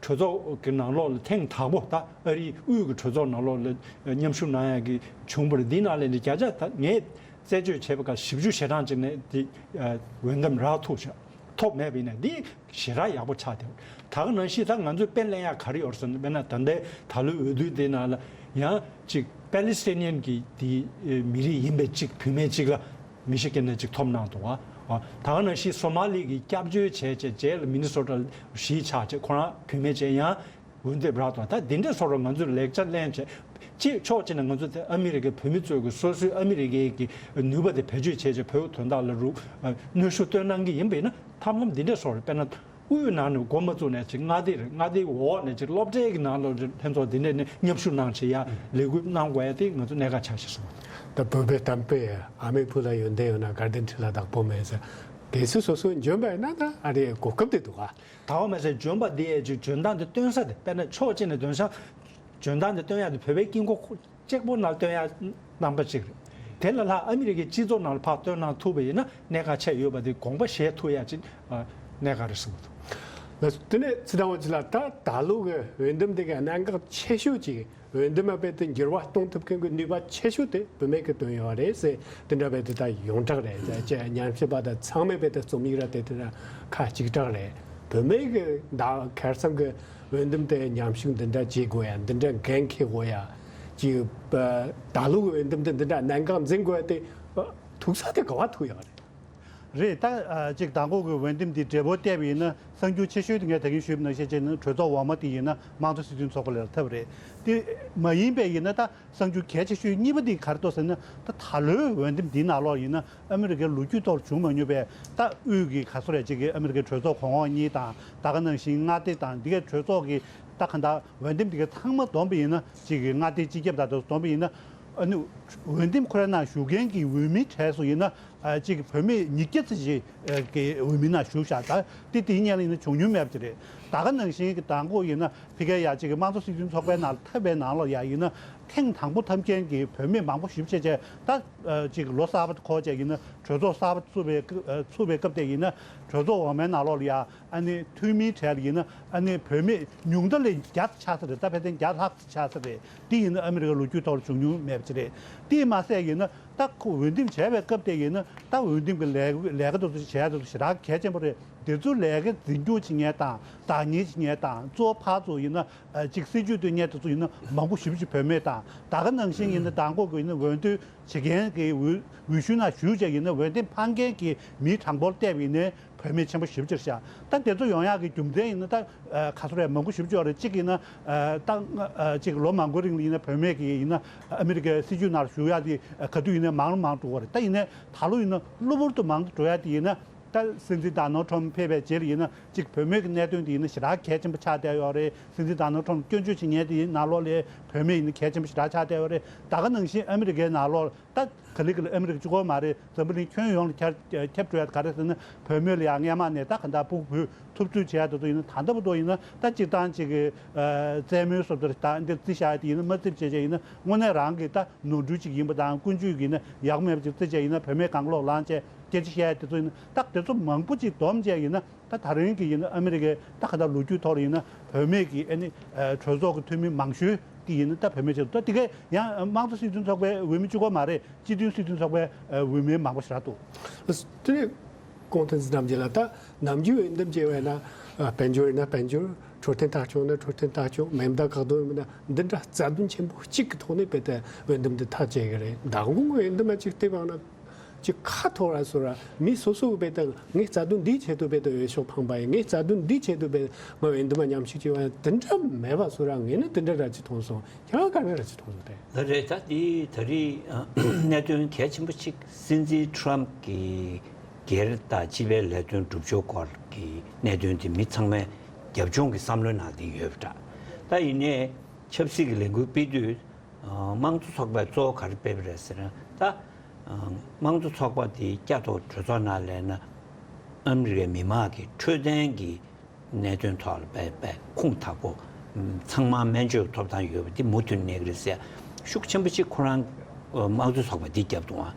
གྲོས་ཚོགས་ཀྱི་ནང་ལོགས་ལ་ཐེངས་དང་པོ་ད་ཨ་རིའི་དབུས་ཀྱི་གྲོས་ཚོགས་ནང་ལོགས་ལ་མཉམ་ཞུགས་གནང་ཡག་གི་བྱུང་བ་རེད། འདི་ནང་ལས་ནི་བརྒྱ་ཆ་ད་ངས་རྩད་གཅོད་བྱས་པ་ག་བཞི་བཅུ་ཞེ་གྲངས་ཅིག་ནས་འདི་འོས་འདེམས་རག་ཐུབ་ཤག་ཐོབ་མེད་པ་ཡིན་ན་འདི་ཞེ་དྲག་ཡག་པོ་ཆགས་བསྡད། ད་ག་ནང་བཞིན་ད་ང་ཚོས་དཔེ་ལེན་ཡག་ག་རེ་ཡོད་རེད་ཟེར་ན། དཔེར་ན་ད་ལྟའི་ད་ལོའི་འོས་བསྡུ་དེ་ནང་ལ་ཡང་ཅིག་པེ་ལི་སི་ཐན་ནི་ཡན་གྱི་དེ་མི་རིགས་ཡིན་པའི་ཅིག་བུད་མེད་ཅིག་ལ་མི་ཤི་གན་ནས་ཅིག་ཐོབ་གནང་འདུག་བ། ད་ག་ནང་བཞིན་སོ་མ་ལི་གི་སྐྱབས་བཅོལ་བྱས་བྱས་རྗེས་ལ་མི་ནི་སོ་ཊ་གཞིས་ཆགས་བྱས་ཁོ་རང་བུད་མེད་བྱས་ཡང་འོས་འདེམས་རག་འདུག་ད་འདི་འདྲའི་སོ་རོགས་ང་ཚོས་ལེགས་ཆ་ལེན་བྱས། གཅིག་ཕྱོགས་གཅིག་ནས་ང་ཚོ་དེ་ཨ་མི་རི་ཀའི་བོད་མི་ཚོས་ཀྱི་སོ་སོའི་ཨ་མི་རི་ཀའི་གི་ནུས་པ་དེ་བེད་སྤྱོད་བྱས་བྱས་བོད་དོན་དག་ལ་རུ་ཨ་གནོན་ཤུགས་བཏོན་གནང་གི་ཡིན་པ་ཡིན་ན་ཐབས་ལམ་འདི་འདྲས་སོགས་རེད། དཔེར་ན་དབུས་ནང་ནས་འགོ་མ་བཙུགས་ནས་ཅིག་མངའ་སྡེ་རེད། མངའ་སྡེའི་འོག་ནས་ཅིག་སློབ་གྲྭའི་གི་ནང་ལོགས་ལྷན་ཚོགས་འདི་འདྲས་ནས་མཉམ་ཞུགས་གནང་བྱས་ཡ་ལས་འགུལ་གནང་དགོས་ཡ་དེ་ང་ཚོ་གནད་འགག་ཆགས་ཤག་གསུངས། ད་བོད་པའི་གཏམ་དཔེ་ཨ་མའི་བུ་ལ་ཡོན་ཏན་ཡོད་ན་དགའ་ལྡན་ཁྲི་ལ་བདག་པོ་མེད་ཟེར། གལ་སྲིད་སོ་སོ་འཇོན་པ་ཡིན་ན་ད་ཨ་རེ་གོ་སྐབས་དེ་འདུག་ག་ད་འོ་མ་ཟད་འཇོན་པ་འདི་ཡས་ཅིག་འཇོན་ཐང་དེ་སྟོན་ས་དེ། དཔེར་ན་ཕྱོགས་གཅིག་ནས་འདོན་ས་འཇོན་ཐང་དེ་སྟོན་ཡག་དེ་བོད་པའི་དཀྱིལ་འཁོར་གཅིག་པོ་ནང་སྟོན་ཡག་རྣམ་པ་གཅིག་རེད། དེ་ལས་ལྷག་ཨ་མི་རི་ཀའི་སྤྱི་ཚོགས་ནང་ལ་ཕར་སྟོན་གནང་ཐུབ་པ་ཡིན་ན་གནད་འགག་ཆེ་ཡོད་པ་དེ་དགོངས་པ་བཞེས་ཐུབ་ཡག་ཅིག་གནད་འགག་རེད་གསུངས་འདུག་ལགས་སོ། དེ་ནས་ཚེ་དང་པོ་ཅིག་ལ་ད་ད་ལོ་གི་འོས་འདེམས་དེ་གའི་གནད་འགག་ཆེ་ཤོས་ཅིག་འོས་འདེམས་པ་དེ་འགྱུར་བ་གཏོང་ཐུབ་མཁན་གྱི་ནུས་པ་ཆེ་ཤོས་དེ་བུད་མེད་ཀྱིས་བཏོན་ཡོད་རེད་ཟེར། དེ་འདྲ་བས་དེ་ད་ཡོངས་གྲགས་རེད། ཉམས་ཞིབ་པ་དང་ཚང་མས་བས་དེ་རྩོམ་ཡིག་ར་དེ་དེ་འདྲ་ཁ་གཅིག་གྲགས་རེད། བུད་མེད་ཀྱི་ད་ཁེར་སང་གི་འོས་འདེམས་དེ་ཉམས་ཞིབ་འདི་འདྲ་བྱེད་དགོས་ཡ། འདི་འདྲ་འགན་འཁྱེར་དགོས་ཡ། ཅིག་ད་ལོ་གི་འོས་འདེམས་དེ་འདི་འདྲ་གནད་འགག་འཛིན་དགོས་ཡ་དེ་ཐུག་ས་དེ་ག་བ་ཐུག་ཡོད་རེད། རེད། ད་ཅིག་དང་པོ་གི་འོས་འདེམས་འདི་འབྲས་བུ་བལྟས་པ་ཡིན་ན་གསར་འགྱུར་ཆེ་ཤོས་དེ་ངས་ད་གིན་ཞུས་པ་ནང་བཞིན་བྱས་ན་གྲོས་ཚོགས་འོག་མ་དེ་ཡིན་ན་དམངས་གཙོ་སྲིད་དོན་ཚོགས་པ་ལ་ཐབས་རེད། དེ་མ་ཡིན་པའི་ཡིན་ན་ད་གསར་འགྱུར་གལ་ཆེ་ཤོས་གཉིས་པ་འདི་ག་རེ་འདུག་ཟེར་ན། ད་ད་ལོའི་འོས་འདེམས་འདིའི་ནང་ལོགས་ཡིན་ན་ཨ་མི་རི་ཀའི་ལོ་རྒྱུས་ཐོག་བྱུང་མ་མྱོང་པའི་ད་དབུས་ཀྱི་ག་ཚོད་རེད་ཅིག་གི་ཨ་མི་རི་ཀའི་གྲོས་ཚོགས་གོང་འོག་གཉིས་དང་ད་ག་ནང་བཞིན་མངའ་སྡེ་དང་འདི་གའི་གྲོས་ཚོགས་ཀྱི་ད་ག་འདྲ་འོས་འདེམས་འདི་གའི་ཚང་མ་བསྡོམས་པ་ཡིན་ན་ཅིག་གི་མངའ་སྡེ་སྤྱི་ཁྱབ་དང་དུ་བསྡོམས་པ་ཡིན་ན་ཨ་ནི་འོས་འདེམས་ཁོ་རའི་ནང་ཞུགས་མཁན་གྱི་འོས་མིའི་གྲས་སུ་ཡིན་ན་ཨ་ཅིག་བོད་མི་ཉིས་བརྒྱ་ཙམ་ཞིག་གི་འོས་མིའི་ནང་ཞུགས་བཞག་ད་དེ་དེའི་སྔོན་ལ་ཡིན་ན་བྱུང་མྱོང་མེད་པ་ཅིག་རེད། ད་ག་ནང་བཞིན་གྱི་དང་པོ་ཡིན་ན་ཕ་གིའི་ཡ་ཅིག་གི་དམངས་གཙོ་སྲིད་དོན་ཚོགས་པའི་ནང་ལ་ཐོབ་པའི་ནང་ལ་ཡ་ཡིན་ན། ཐེངས་དང་པོ་ཐོབ་མཁན་གྱི་བོད་མི་མང་པོ་ཞེ་པོ་ཅིག་བྱས་ད་ཨ་ཅིག་ལོ་གསར་པ་འཁོར་བྱས་ཡིན་ན་གྲོས་ཚོགས་གསར་པ་བཙུགས་པའི་སྐབས་ཨ་བཙུགས་པའི་སྐབས་དེ་ཡིན་ན་གྲོས་ཚོགས་འོག་མའི་ནང་ལོགས་ལ་ཡ་ཨ་ནི་འཐུས་མིའི་གྲས་ལ་ཡིན་ན་ཨ་ནི་བོད་མི་ཉུང་མཐའ་ལས་བརྒྱ་ཆགས་ས་རེད། ད་ཕལ་ཆེར་བརྒྱ་ལྷག་ཙམ་ཆགས་ས་རེད། འདི་ཡིན་ན་ཨ་མི་རི་ཀའི་ལོ་རྒྱུས་ཐོག་ལ་བྱུང་མྱོང་མེད་པ་ཅིག་རེད། དེས་མ་ཟད་ཡིན་ན་ ད་ཁོ་འོས་འདེམས་བྱས་པའི་སྐབས་དེ་ཡིན་ན་ད་འོས་འདེམས་ཀྱི་ལས་ལས་ཀ་དེ་ཚོ་བྱས་དེ་ཚོ་ཞེ་དྲག་གལ་ཆེན་པོ་རེད། དེ་ཚོ་ལས་ཀ་འཛིན་སྐྱོང་བྱེད་མཁན་དང་བདག་གཉེར་བྱེད་མཁན་དང་གཙོ་བོ་ཕར་ཚུར་ཡིན་ན་ཨ་ཅིག་སྲིད་ཇུས་འདོན་མཁན་དེ་ཚོ་ཡིན་ན་མང་པོ་ཞེ་པོ་ཅིག་བུད་མེད་དང་ད་ག་ནང་བཞིན་ཡིན་ན་མདང་དགོང་གི་ཡིན་ན་འོས་བསྡུ་བྱེད་མཁན་གྱི་འོས་འོས་གཞུང་ནང་ཞུགས་བྱས་ཡིན་ན་འོས་འདེམས་འཕང་མཁན་གྱི་མིའི་གྲངས་འབོར་བལྟས་པ་ཡིན་ན་བུད་མེད་ཆེན་པོ་ཞེ་པོ་ཅིག་རེད་ཤག་ད་དེ་ཚོ་ཡོང་ཡག་གི་རྒྱུ་མཚན་ཡིན་ན་ད་ཨ་ག་ཚོད་རེད། མང་པོ་ཞེ་པོ་ཅིག་ཡོད་རེད། གཅིག་ཡིན་ན་ཨ་ད་ཨ་གཅིག་ལོ་མང་པོའི་རིང་ལ་ཡིན་ན་བུད་མེད་ཀྱི་ཡིན་ན་ཨ་མི་རི་ཀའི་སྲིད་ཇུས་ནང་ཞུགས་ཡག་དེ་ག་དུས་ཡིན་ན་མང་རུ་མང་འགྲོ་གི་རེད། ད་ཡིན་ནའི་ད་ལོ་ཡིན་ན་གློ་བུར་དུ་མང་དུ་འགྲོ་ཡག་དེ་ཡིན་ན། ད་སྲིད་འཛིན་ཌོ་ནལ་ཊམ་ཕེབས་པའི་རྗེས་ལ་ཡིན་ན་གཅིག་བུད་མེད་ཀྱི་གནད་དོན་དེ་ཡིན་ན་ཞེ་དྲག་གལ་ཆེན་པོ་ཆགས་བསྡད་ཡོད་རེད། སྲིད་འཛིན་ཌོ་ནལ་ཊམ་སྐྱོན་བརྗོད་བྱེད་མཁན་དེ་ཡིན་ནང་ལོགས་ལ་བུད་མེད་ཡིན་ན་གལ་ཆེན་པོ་ཞེ་དྲག་ཆགས་བསྡད་ཡོད་རེད། ད་ག་ནང་བཞིན་ཨ་མི་རི་ཀའི་ནང་ལོགས་ད་ག་ལེ་ག་ལེ་ཨ་མི་རི་ཀ་གཅིག་པོ་མ་རེད། འཛམ་བུ་གླིང་ཁྱོན་ཡོངས་ལ་ཁྱབ་ཁྱབ་འགྲོ་ཡ་ག་རེ་ཟེར་ན་བུད་མེད་ལ་ཡང་སྔས་མ་ནས་ད་ག་འདྲ་ཕྲུ་གུ་ཐུབ་ཚོད་བྱེད་ཡ་དེ་ཚོ་ཡིན་ན་ད་ལྟ་བར་དུ་ཡིན་ན་ད་སྤྱིར་བཏང་གཅིག་གི་ཨ་རྩེད་མོའི་བཟོ་ལྟར་ད་འདིར་རྩིས་བཞག་ཡ་དེ་ཡིན་ན་མ་རྩིས་བྱས་བྱས་ཡིན་ན་དངོས་གནས་རང་གི་ད་ནོར་འཁྲུལ་ཅིག་ཡིན་པ་དང་ཀུན་སྤྱོད་ཀྱི་ཡིན་ན་ཡག་པོ་མེད་པ་ཅིག་རྩིས་བྱས་ཡིན་ན་བུད་མེད་གང་ལོག་ལངས་བྱས། སྐད་ཆ་བཤད་ཡ་དེ་ཚོ་ཡིན་ན་ད་དེ་ཚོ་མང་པོ་ཅིག་བསྡོམས་བྱས་ཡིན་ན་ད་ད་རིང་གི་ཡིན་ན་ཨ་མི་རི་ཀའི་ད་ག་ད་ལོ་རྒྱུས་ཐོག་ལ་ཡིན་ན་བུད་མེད་ཀྱི་ཨ་ནི་ཨ་གྲོས་ཚོགས་ཀྱི་འཐུས་མི་མང་ཤོས་དེ་ཡིན་ན་ད་བུད་མེད་ཆགས་འདུག་ད་དེ་གའི་ཡང་དམངས་གཙོ་སྲིད་དོན་ཚོགས་པའི་འོས་མི་གཅིག་པོ་མ་རེད། སྤྱི་མཐུན་སྲིད་དོན་ཚོགས་པའི་ཨ་འོས་མི་མང་པོ་ཞེ་དྲག་འདུག་དེ་ནས་གོང་དུ་འཛིན་རྣམ་རྒྱལ་ལགས་ད་ནམ་རྒྱུན་འོས་འདེམས་བྱས་པ་ཡིན་ན་ཨ་དཔལ་འབྱོར་ཡིན་ན་དཔལ་འབྱོར། འཕྲོད་བསྟེན་ལྟ་སྐྱོང་ན་འཕྲོད་བསྟེན་ལྟ་སྐྱོང་། མེ་མདའ་བཀག་སྡོམ་ཡིན་ན་འདི་འདྲ་རྩ་དོན་ཆེན་པོ་གཅིག་གི་ཐོག་ནས་དཔེ་དེ་འོས་འདེམས་འདི་ཐག་བཅད་ཀྱི་རེད། མདང་དགོང་གི་འོས་འདེམས་ཅིག་བལྟས་པ་ན་ཅིག་ཁ་འཐོར་བ་བཟོ་ར། མི་སོ་སོ་གི་དཔེ་དེ་ངའི་རྩ་དོན་འདིའི་ཆེད་དུ་དཔེ་དེ་འོས་ཤོག་འཕངས་པ་ཡིན། ངའི་རྩ་དོན་འདིའི་ཆེད་དུ་དཔེ་ང་འོས་འདེམས་མཉམ་ཞུགས་བྱས་པ་ཡིན། དེ་འདྲ་མེད་པ་བཟོ་ར། ངས་ནི་དེ་འདྲ་ར་ཅིག་མཐོང་སོང་། ཁྱེད་རང་ག་འདྲ་ར་ཅིག་མཐོང་སོང་དེ། ད་རེད། ད་འདི་ད་རེས་གནད་དོན་གལ་ཆེན་པོ་གཅིག་སྲིད་འཛིན་ཊམ་གྱི་སྒེར་དང་སྤྱི་པའི་ལས་དོན་སྒྲུབ་ཕྱོགས་སྐོར་གྱི་གནད་དོན་དེ་མི་ཚང་མས་རྒྱབ་ལྗོངས་ཀྱི་བསམ་བློའི་ནང་དེ་ཡོད་པ་འདྲ། ད་ཡིན་ནའི་ཆབ་སྲིད་ཀྱི་ལས་འགུལ་སྤེལ་དུས་དམངས་གཙོ་ཚོགས་པས་གཙོ་བོ་ག་རེ་སྤེལ་བ་རེད་ཟེར་ན། ད་དམངས་གཙོ་ཚོགས་པ་དེ་བསྐྱར་དུ་གྲོས་ཚོགས་ནང་སླེབས་ན་ཨ་མི་རི་ཀའི་མི་དམངས་ཀྱི་འཕྲོད་བསྟེན་གྱི་གནད་དོན་ཐོག་ལ་དཔེ་དཔེ་ཁུངས་དག་པོ་ཚང་མ་སྨན་བཅོས་ཐོབ་ཐང་ཡོད་པ་འདི་མུ་མཐུད་གནས་ཀྱི་རེད་ཟེར་ཤུགས་ཆེན་པོ་ཅིག་ཁོ་རང་དམངས་གཙོ་ཚོགས་པ་འདི་བརྒྱབ་འདུག་ཨ།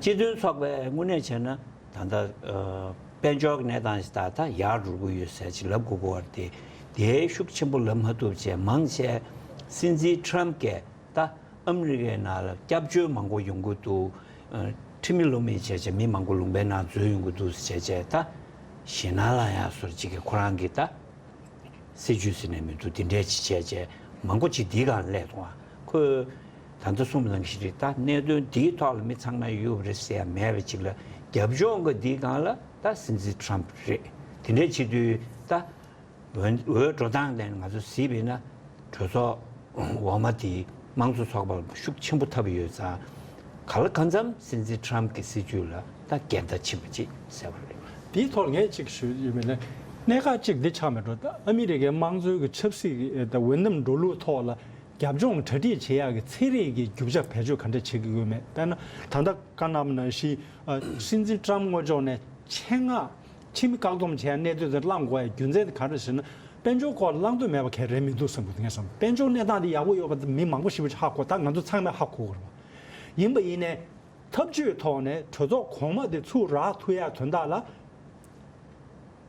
སྤྱི་མཐུན་ཚོགས་པའི་དངོས་གནས་བྱས་ན་ད་ལྟ་དཔལ་འབྱོར་གྱི་གནས་སྟངས་ཤིག་ད་ལྟ་ཡར་འགྲོ་གི་ཡོད་ཟེར་ཅིག་ལབ་དགོས་ཀྱི་ཡོད་རེད་དེ། དེའི་ཤུགས་ཆེན་པོ་ལབ་མ་ཐུབ་བྱས་མང་ཆེ་སྲིད་འཛིན་ཊམ་གྱིས་ད་ཨ་མི་རི་ཀའི་ནང་ལ་སྐྱབས་བཅོལ་མང་པོ་ཡོང་གི་འདུག་ཨ་ཁྲིམས་མེད་ལུགས་མེད་བྱས་བྱས་མི་མང་པོ་ལུང་པའི་ནང་འཛུལ་ཡོང་གི་འདུག་ཟེར་བྱས་བྱས་ད་ཞེད་སྣང་ལངས་ཡག་བཟོ་འདྲ་ཅིག་གི་ཁོ་རང་གིས་ད་སྲིད་ཇུས་ཟེར་ནས་མི་འདུག་དེ་འདྲས་ཅིག་བྱས་བྱས་མང་པོ་ཅིག་འདིའི་སྒང་སླེབས་འདུག་ཨ། ཁོས་ད་ལྟ་གསུངས་པ་ནང་བཞིན་རེད། ད་གནད་དོན་འདིའི་ཐོག་ལ་མི་ཚང་མས་གཡུག་པ་རེད་ཟེར་ཡ་མེད་པ་ཅིག་ལ་རྒྱབ་ལྗོངས་གི་འདིའི་སྒང་ལ་ད་སྲིད་འཛིན་ཊམ་རེད། དེ་འདྲས་བྱེད་དུས་ད། འོས་འོས་འགྲོ་སྟངས་ལ་ང་ཚོ་གཟིགས་པ་ཡིན་ན་གྲོས་ཚོགས་འོག་མ་དེ་དམངས་གཙོ་ཚོགས་པ་ལ་ཤུགས་ཆེན་པོ་ཐེབས་ཡོད་ཙང་། གང་ལ་གང་འཚམ་སྲིད་འཛིན་ཊམ་གྱི་སྲིད་ཇུས་ལ་ད་འགལ་ཟླ་ཕྱིན་པ་ཅིག་གསལ་པོ་རེད། དེའི་ཐོག་ངས་གཅིག་ཞུ་ཡོད་མེད་ན། གནད་འགག་གཅིག་འདི་ཆགས་མེད་འགྲོ། ད་ཨ་མི་རི་ཀའི་དམངས་གཙོའི་གི་ཆབ་སྲིད་ཀྱི་ད་འོས་འདེམས་འགྲོ་ལུགས་ཐོག་ལ་རྒྱབ་ལྗོངས་གྲ་སྒྲིག་བྱེད་ཡག་གི་ཚན་རིག་གི་རྒྱུ་ཆ་བེད་སྤྱོད་ག་འདྲ་བྱེད་ཀྱི་ཡོད་མེད། དཔེར་ན་ད་ལྟ་བཀའ་གནང་བ་ནང་བཞིན་སྲིད་འཛིན་ཊམ་ངོས་ཕྱོགས་ནས་ཆེད་མངགས། ཕྱི་མི་བཀག་སྡོམ་བྱས་གནས་སྡོད་དེ་བླང་དགོས་ཡ་རྒྱུ་མཚན་དེ་ག་རེ་ཟེར་ན། དཔལ་འབྱོར་སྐོར་བླང་འདོད་མེད་པ་གང་ཡང་རེད་མི་འདུག་བསམ་གྱི་འདུག་ངས་བསམ་དཔལ་འབྱོར་གནས་སྟངས་དེ་ཡག་པོ་ཡོད་པ་དེ་མི་མང་པོ་ཞེ་པོ་ཅིག་ཧ་གོ། ད་ང་ཚོ་ཚང་མས་ཧ་གོ་གི་རེད་པ། ཡིན་པ་ཡིན་ནའི་ཐབས་ཇུས་ཐོག་ནས་གྲོས་ཚོགས་གོང་མ་དེ་ཚུར་རག་ཐུབ་ཡ་དོན་དག་ལ་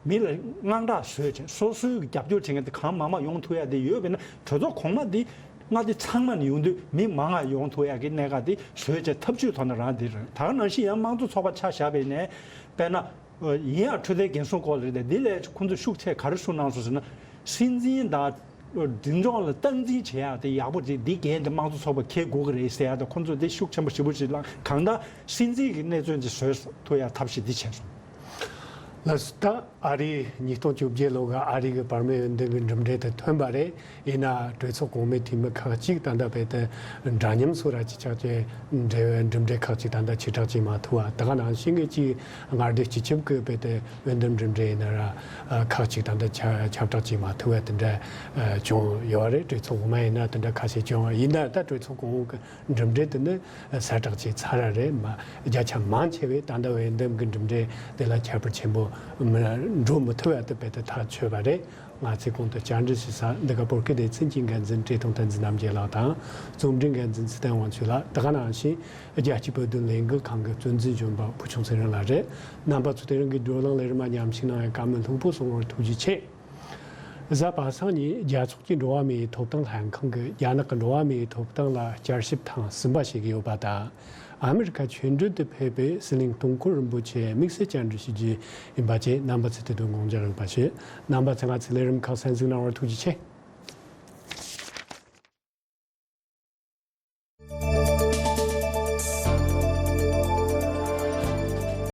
མི་ལ་དངངས་སྐྲག་བཟོས་བྱས་སོ་སོའི་གི་རྒྱབ་སྐྱོར་བྱེད་མཁན་དེ་གང་མང་མང་ཡོང་ཐུབ་ཡ་དེ་ཡོད་པ་ཡིན་ན་གྲོས་ཚོགས་གོང་མ་དེ་མངའ་སྡེ་ཚང་མ་ནས་ཡོང་དུས་མི་མང་ང་ཡོང་ཐུབ་ཡ་གི་གནད་འགག་དེ་བཟོས་བྱས་ཐབས་ཇུས་ཐོག་ནས་རང་དེ་རེད། ད་ག་ནང་བཞིན་ཡང་དམངས་གཙོ་ཚོགས་པ་ཆ་བཞག་པ་ཡིན་ནའི་དཔེར་ན། ཡིན་ཡང་འཕྲོད་བསྟེན་འགན་སྲུང་སྐོར་ལ་རེད་དེ། འདི་ལས་ཁོང་ཚོས་ཤུགས་ཆེ་ག་རེ་ཤུགས་གནང་སོང་ཟེར་ན། སྲིད་འཛིན་དང་འབྲིང་ལྗོངས་ལ་སྟངས་འཛིན་བྱེད་ཡག་དེ་ཡག་པོ་རེད། འདི་འགན་དེ་དམངས་གཙོ་ཚོགས་པ་འཁྱེར་དགོས་ཀྱི་རེད་ཟེར་ཡག་དེ་ཁོང་ཚོས་དེ་ཤུགས་ཆེན་པོ་ཞེ་པོ་ཅིག་བླངས། གང་ལྟར་སྲིད་འཛིན་གྱི་གནས་ཚུལ་ཅིག་བཟོ་ཐུབ་ཡག་ཐབས་ཤེས་འདི་བྱས་སོང་། ལགས་སོ། ད་ཨ་རིའི་ཉིས་སྟོང་བཅོ་བརྒྱད་ལོ་གི་ཨ་རི་གི་བར་མའི་འོས་འདེམས་ཀྱི་གྲུབ་འབྲས་དེ་ཐོན་པ་རེད། ཡིན་ན་གྲོས་ཚོགས་གོང་མའི་འཐུས་མི་ཁག་ཅིག་ད་ལྟ་དཔེ་དེ་འདྲ་མཉམ་བཟོ་འདྲ་ཅིག་ཆགས་བྱས་འབྲས་བུ་གྲུབ་འབྲས་ཁག་ཅིག་ད་ལྟ་ཕྱིར་བསྒྲགས་བྱེད་མ་ཐུབ་པ། ད་ག་ནང་བཞིན་གྱི་ཅིག་མངའ་སྡེ་སྤྱི་ཁྱབ་ཀྱི་དཔེ་དེ་འོས་འདེམས་གྲུབ་འབྲས་ཡིན་ན་ར་ཁག་ཅིག་ད་ལྟ་ཁྱབ་ཁྱབ་བསྒྲགས་བྱེད་མ་ཐུབ་པ་དེ་འདྲ་བྱུང་ཡོད་རེད། གྲོས་ཚོགས་འོག་མ་ཡིན་ན་དེ་འདྲ་ཁ་ཤས་བྱུང་བ་ཡིན་ན། ད་གྲོས་ཚོགས་གོང་འོག་གི་གྲུབ་འབྲས་དེ་ནི་གསལ་བསྒྲགས་བྱས་ཚར་བ་རེད། མ་བརྒྱ་ཆ་མང་ཆེ་བས་ད་ལྟ་འོས་འདེམས་ཀྱི་གྲུབ་འབྲས་དེ་ལ་ཁྱད་པར་ཆེན་པོ་མི་འགྲོ་མི་ཐུབ་པ་དེ་དཔེ་དེ་ཐག་ཆོད་པ་རེད། ང་ཚོས་གོང་དུ་བཅར་འདྲི་ཞུ་ས་འདི་ག་བོད་སྐད་སྡེ་ཚན་གྱི་འགན་འཛིན་བཀྲས་མཐོང་བསྟན་འཛིན་རྣམ་རྒྱལ་ལགས་དང་། རྩོམ་སྒྲིག་འགན་འཛིན་ཚེ་བརྟན་དབང་ཕྱུག་ལགས། དེ་ག་ནང་བཞིན་རྒྱལ་སྤྱིའི་བོད་དོན་ལས་འགུལ་ཁང་གི་གཙོ་འཛིན་གཞོན་པ་ཕུར་ཆུང་ཚེ་རིང་ལགས་རེད། རྣམ་པ་ཚོ་དེ་རིང་གི་བགྲོ་གླེང་ལས་རིམ་མ་མཉམ་ཞུགས་གནང་བའི་བཀའ་མོལ་ལྷུག་པོ་གསུང་བར་ཐུགས་རྗེ་ཆེ། གཟའ་པ་སངས་ཉིན་རྒྱལ་ཚོགས་ཀྱི་འགྲོ་བ་མིའི་ཐོབ་ཐང་ལྷན་ཁང་གིས་རྒྱ་ནག་གི་འགྲོ་བ་མིའི་ཐོབ་ཐང་ལ་བསྐྱར་ཞིབ་ཐེངས་གསུམ་པ་བྱེད་ཀྱི་ཡོད་པ་དང་། ཨ་མི་རི་ཁ་ཆོས་མགྲོན་དུ་ཕེབས་པའི་སྲིད་བློན་སྟོང་འཁོར་རིན་པོ་ཆེ་དམིགས་བསལ་བཅར་འདྲི་ཞུ་རྒྱུ་ཡིན་པ་བཅས་རྣམ་པ་ཚོས་དེ་དོན་དགོངས་འཇགས་ཡོད་པ་བྱས། རྣམ་པ་ཚོས་ང་ཚོའི་ལས་རིམ་ཁག་གསན་གཟིགས་གནང་བར་ཐུགས་རྗེ་ཆེ།